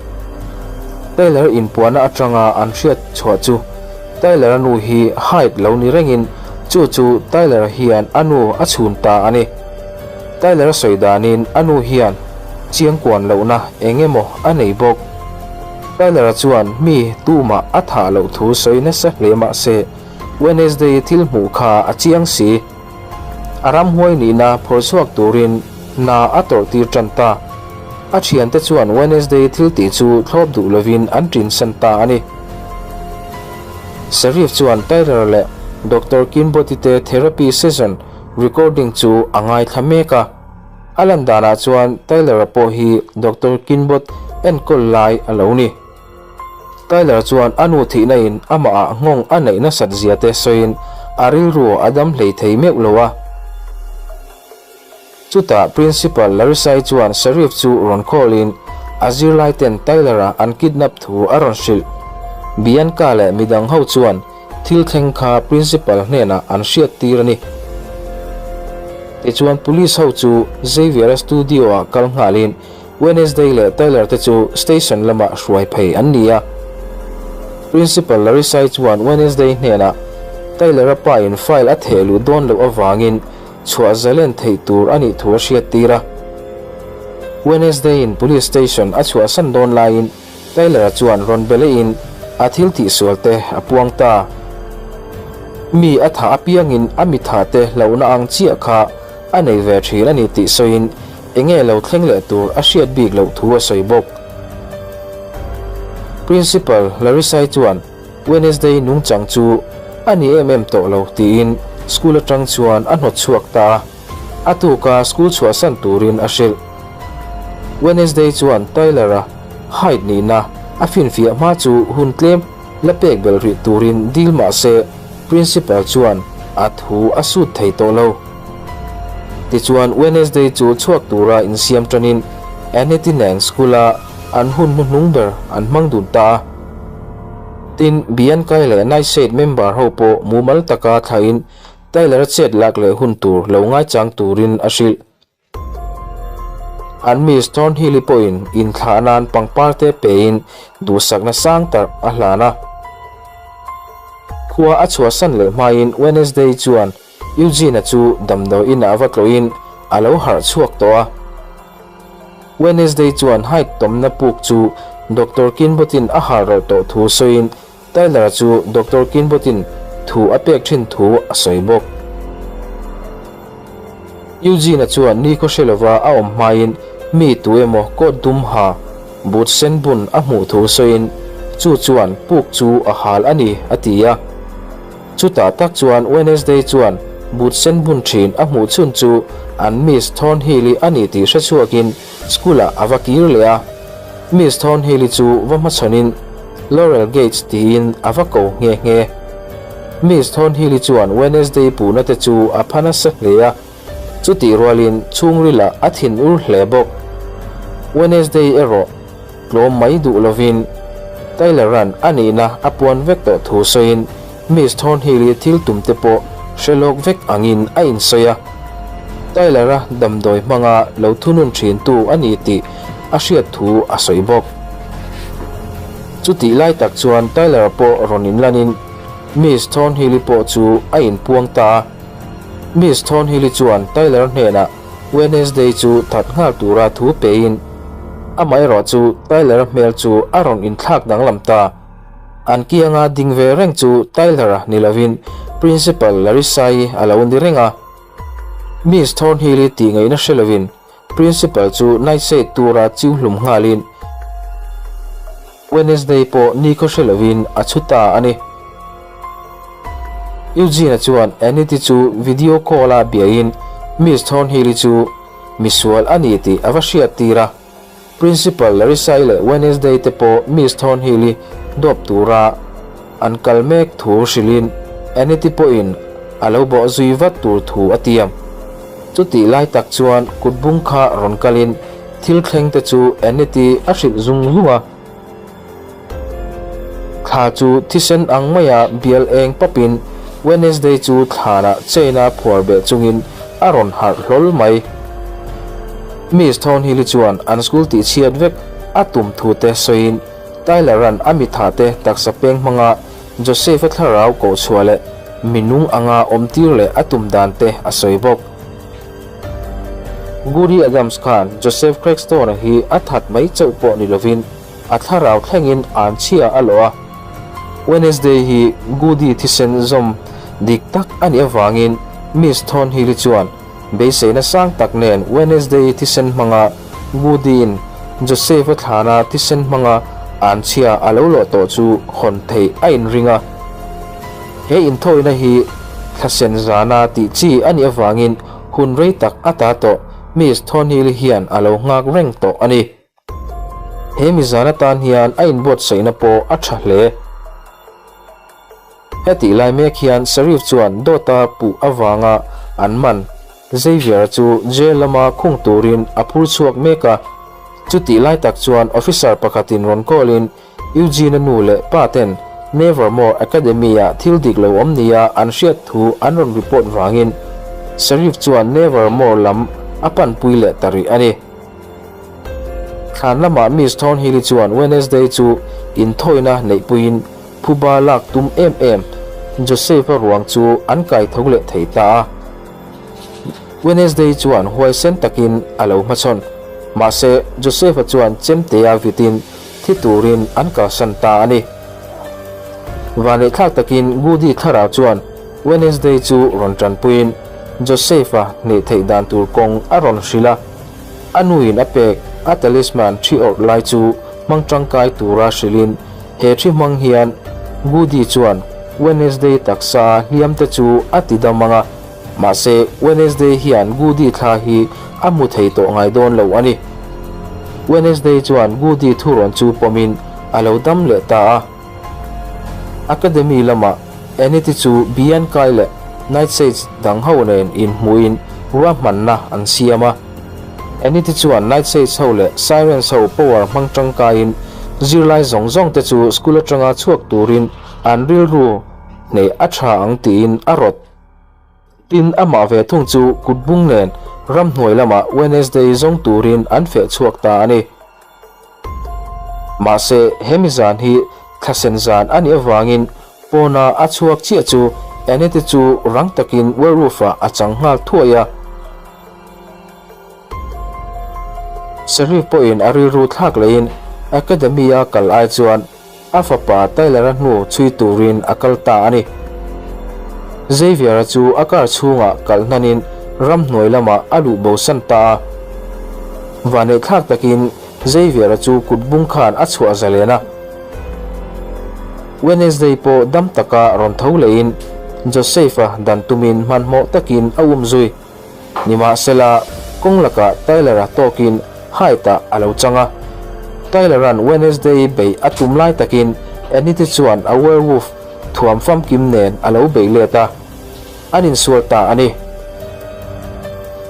Tyler inpuahna atanga an hriat chhuah chu Tyler-a nu hi Hyde lo ni rengin chu chu Tyler-a hian a nu a chhun ta a ni. Tyler-a sawi danin a nu hian chiangkuan lohna eng emaw a nei bawk. Tyler-a chuan mi tumah a thah loh thu sawi nasa hle mah se Wednesday thil hmuh kha a chiang si. A ramhuai nihna phawrh chhuak turin hna a tawrh tir tan ta. A thiante chuan Wednesday thil tih chu thlawp duh lovin an tinsan ta a ni. Sheriff chuan Tyler leh Doctor Kinbody te therapy session recording chu a ngaithla mek a. A lan danah chuan Tyler-a pawh hi Doctor Kinbot enkawl lai a lo ni. Tyler chuan a nu thihna in amah ah nghawng a neih nasat zia te sawiin a rilru a dam hlei thei meuh lo a. Chutah Principal Larissa-i chuan Sheriff chu rawn call in a zirlai ten Tyler-a an kidnap thu a rawn hrilh. Bianca leh midang ho chuan thil thleng kha Principal hnenah an hriat tir a ni. Tichuan Police ho chu Xavier-a studio ah kal nghalin Wednesday leh Tyler te chu station lamah hruai phei an ni a. Principal Larissa-i chuan Wednesday hnenah Tyler-a pa in file a theh luh dawn loh avangin chhuah zalen theih tur a nih thu a hriat tir a. Wednesday in police station a chhuahsan dawn laiin Tyler-a chuan rawn be lehin a thil tihsual te a puang ta. Mi a thah apiangin a mi thah te hlauhna ang chiah kha a nei ve thin a ni tih sawiin enge lo thleng leh tur a hriat bik loh thu a sawi bawk. Principal Larissa-i chuan Wednesday nungchang chu a ni em em tawh lo tiin school atang chuan a hnawt chhuak ta a, a tuka school chhuahsan turin a hrilh. Wednesday chuan Tyler-a Hyde nihna a finfiah hma chu hun tlem la pek belh rih turin dil mah se Principal chuan a thu a sut thei tawh lo. Tichuan Wednesday chu chhuak tura insiam tanin Annette nen school-a an hun hnuhnung ber an hmang dun ta a. Tin, Bianca-i leh Nightshade member ho pawh mumal taka thlahin Tyler-a chet lak leh hun tur lo ngaichang turin a hrilh. An Miss Thornhill-i pawhin inthlah nan pangpar te pein duhsakna sang tarh a hlan a. Khua a chhuahsan leh hmain Wednesday chuan Eugene-a chu damdawi inah va tlawhin a lo harh chhuak tawh a. Wednesday chuan Hyde tawmna puk chu Doctor Kinbot-in a har rawh tawh thu sawiin Tyler-a chu Doctor Kinbot-in thu a pek thin thu a sawi bawk. Eugene-a chuan nikhaw hre lova a awm hmain mi tu emaw coat dum ha boot sen bun a hmuh thu sawiin chu chuan puk chu a hal a ni a ti a. Chutah tak chuan Wednesday chuan boot sen bun thin a hmuh chhun chu an Miss Thornhill-i a ni tih hre chhuakin school-ah a va kir leh a. Miss Thornhill-i chu va hmachhawnin Laurel Gates tiin a va ko nghe nghe. Miss Thornhill-i chuan Wednesday puhna te chu a pha nasa hle a, chutih rualin chhungrilah a thinur hle bawk. Wednesday erawh tlawm mai duh lovin Tyler-a'n a nihna a puan vek tawh thu sawiin Miss Thornhill-i thil tum te pawh hre lawk vek angin a insawi a. Tyler-a damdawi hmanga lo thunun thintu a ni tih a hriat thu a sawi bawk. Chutih lai tak chuan Tyler-a pawh rawn inlanin Miss Thornhill-i pawh chu a inpuang ta a. Miss Thornhill-i chuan Tyler hnenah Wednesday chu that nghal tura thu pein amaherawh chu Tyler-a hmel chu a rawn inthlak danglam ta. An kianga ding ve reng chu Tyler-a ni lovin Principal Larissa-i a lo ni reng a. Miss Thornhill-i tih ngaihna hre lovin Principal chu Nightshade tura chiu hlum nghalin Wednesday pawh nikhaw hre lovin a chhu ta a ni. Eugene-a chuan Annie-te chu video call-a biain Miss Thornhill-i chu misual a ni tih a va hriat tir a. Principal Larissa-i leh Wednesday te pawh Miss Thornhill-i dawp tura an kal mek thu hrilhin Annie-te pawhin a lo bawh zui vat tur thu a tiam. Chutih lai tak chuan kut bung kha rawn kalin thil thleng te chu Annie-te a hrilh zung zung a. Thla chu thisen ang maia bial eng papin Wednesday chu thlanah chain-a phuar beh chungin a rawn harh hlawl mai. Miss Thornhill-i chuan an school tihchhiat vek a tum thu te sawiin Tyler-a'n a mitha te taksa peng hmanga Joseph-a thlarau kohchhuah leh minung anga awmtir leh a tum dan te a sawi bawk. Goody Adams khan Joseph Crackstone-a hi a that mai chauh pawh ni lovin a thlarau thlengin an chhia a lawh a. Wednesday hi Goody thisen zawm dik tak a nih avangin Miss Thornhill-i chuan beiseina sang tak nen Wednesday thisen hmanga Goody-in Joseph-a thlana thisen hmanga an chhia a lo lawh tawh chu hawn theih a inring a. He inthawina hi thlasen zana tih chi a nih avangin hun rei tak a ta tawh Miss Thornhill hian a lo nghak reng tawh a ni. He mi zan atan hian a inbuatsaihna pawh a tha hle. Hetih lai mek hian Sheriff chuan dawta puh avanga an man Xavier chu jail lama khung turin a phur chhuak mek a. Chutih lai tak chuan officer pakhatin rawn call in Eugene-a nu leh pa ten Nevermore Academy-ah thil dik lo awm nia an hriat thu an rawn report vangin Sheriff chuan Nevermore lam a panpui leh ta rih a ni. Thlan lamah Miss Thornhill-i chuan Wednesday chu inthawina neihpuiin phuba lak tum em em Joseph-a ruang chu an kai tho leh thei ta a. Wednesday chuan huaisen takin a lo hmachhawn. Mahse, Joseph-a chuan chemtea vitin thi turin an kalsan ta a ni. Vaneihthlak takin Goody thlarau chuan Wednesday chu rawn tanpuiin Joseph-a hneh theih dan tur kawng a rawn hrilh a. A nuin a pek a talisman thi awrh lai chu hmang tangkai tura hrilhin he thi hmang hian Goody chuan Wednesday taksa hliam te chu a ti dam ang a, mahse Wednesday hian Goody thla hi a hmu thei tawh ngai dawn lo a ni. Wednesday chuan Goody thurawn chu pawmin a lo dam leh ta a. Academy lamah Anity chu Bianca-i leh Nightshades dang ho nen inhmuhin ruahmanna an siam a. Anity chuan Nightshades ho leh Sirens ho power hmang tangkaiin zirlai zawng zawng te chu school atanga chhuak turin an rilru hneh a tha ang tiin a rawt. Tin, amah ve thung chu kut bung nen ramhnuai lamah Wednesday zawng turin an feh chhuak ta a ni. Mahse, hemi zan hi thlasen zan a nih avangin pawna a chhuak chiah chu Annette chu rang takin werewolf-ah a chang nghal thuai a. Sheriff pawhin a rilru thlak lehin Academy-a kal ai chuan a fapa Tyler-a hnu chhui turin a kal ta a ni. Xavier-a chu a car chhungah kalh hnanin ramhnuai lamah a luh bosan ta a. Vaneihthlak takin Xavier-a chu kut bung khan a chhuah zalen a. Wednesday pawh dam taka rawn tho lehin Joseph-a dan tumin hmanhmawh takin a um zui. Nimahsela, kawng lakah Tyler-a tawkin Hyde-ah a lo chang a. Tyler-a'n Wednesday beih a tum lai takin Annie-te chuan a werewolf thuam famkim nen a lo beih let a, an insual ta a ni.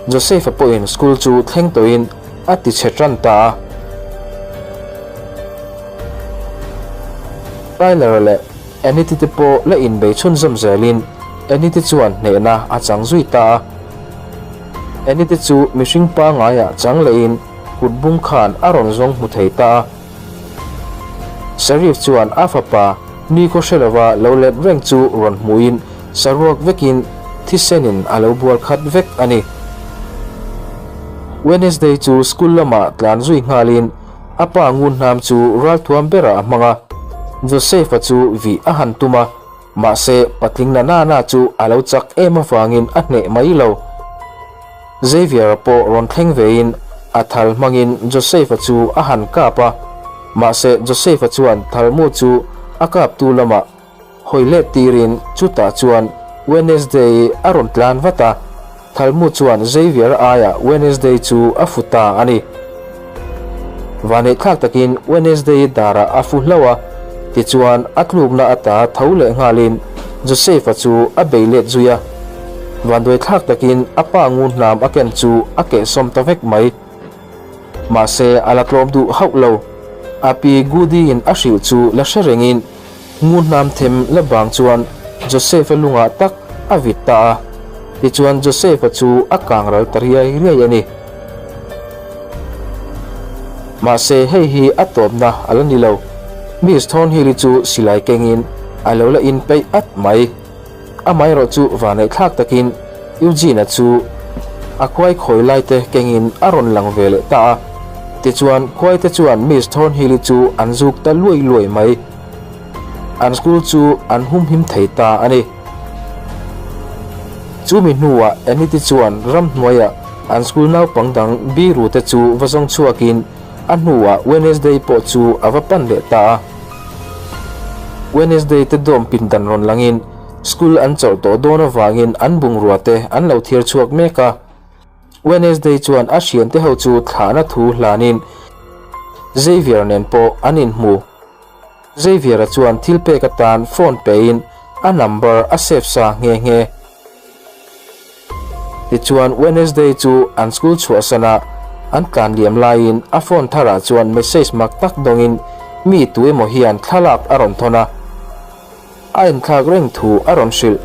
Joseph-a pawhin school chu thleng tawhin a ti chhe tan ta a. Tyler-a leh Annie-te te pawh la inbei chhunzawm zelin Annie-te chuan hnehna a chang zui ta a. Annie-te chu mihring pangaiah chang lehin kut bung khan a rawn zawng hmu thei ta a. Sheriff chuan a fapa ni khaw hre lova lo let reng chu rawn hmuhin saruak vekin thisenin a lo bual khat vek a ni. Wednesday chu school lamah tlan zui nghalin a pa ngunhnam chu ralthuam berah a hmang a, Joseph-a chu vih a han tum a, mahse patling na na na chu a lo chak em avangin a hneh mai lo. Xavier-a pawh rawn thleng vein a thal hmangin Joseph-a chu a han kap a, mahse Joseph-a chuan thalmu chu a kaptu lamah hawi let tirin chutah chuan Wednesday-i a rawn tlan vat a, thalmu chuan Xavier-a aiah Wednesday chu a fu ta a ni. Vaneihthlak takin Wednesday-i darah a fu hlauh a, tichuan a tlukna ata tho leh nghalin Joseph-a chu a bei let zui a. Vanduaithlak takin a pa ngunhnam a ken chu a kehsawm ta vek mai. Mahse a la tlawm duh hauh lo. A pi Goody-in a hrilh chu la hre rengin ngunhnam them la bang chuan Joseph-a lungah tak a vit ta a. Tichuan Joseph-a chu a kang ral ta riai riai a ni. Mahse hei hi a tawpna a la ni lo. Miss Thornhill-i chu silai kengin a lo la inpeih at mai. Amaherawh chu vaneihthlak takin Eugene-a chu a khuai khawi laite kengin a rawn lang ve leh ta a. Tichuan khuaite chuan Miss Thornhill-i chu an zuk ta luai luai mai. An school chu an humhim thei ta a ni. Chumi hnuah Annie-te chuan ramhnuaiah an school naupang dang biru te chu va zawng chhuakin a hnuah Wednesday pawh chu a va pan leh ta a. Wednesday te dawm pindan rawn langin school an chawlh tawh dawn avangin an bungrua te an lo thiar chhuak mek a. Wednesday chuan a thiante ho chu thlahna thu hlanin Xavier nen pawh an inhmu. Xavier-a chuan thil pek atan phone pein a number a save sa nghe nghe. Tichuan Wednesday chu an school chhuahsana an tlan liam laiin a phone tharah chuan message mak tak dawngin mi tu emaw hian thlalak a rawn thawn a, a inthlak reng thu a rawn hrilh.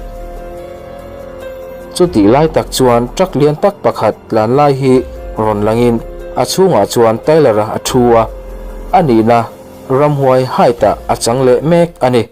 Chutih lai tak chuan truck lian tak pakhat tlan lai hi rawn langin a chhungah chuan Tyler-a a thu a, a nihna ramhuai height-ah a chang leh mek a ni.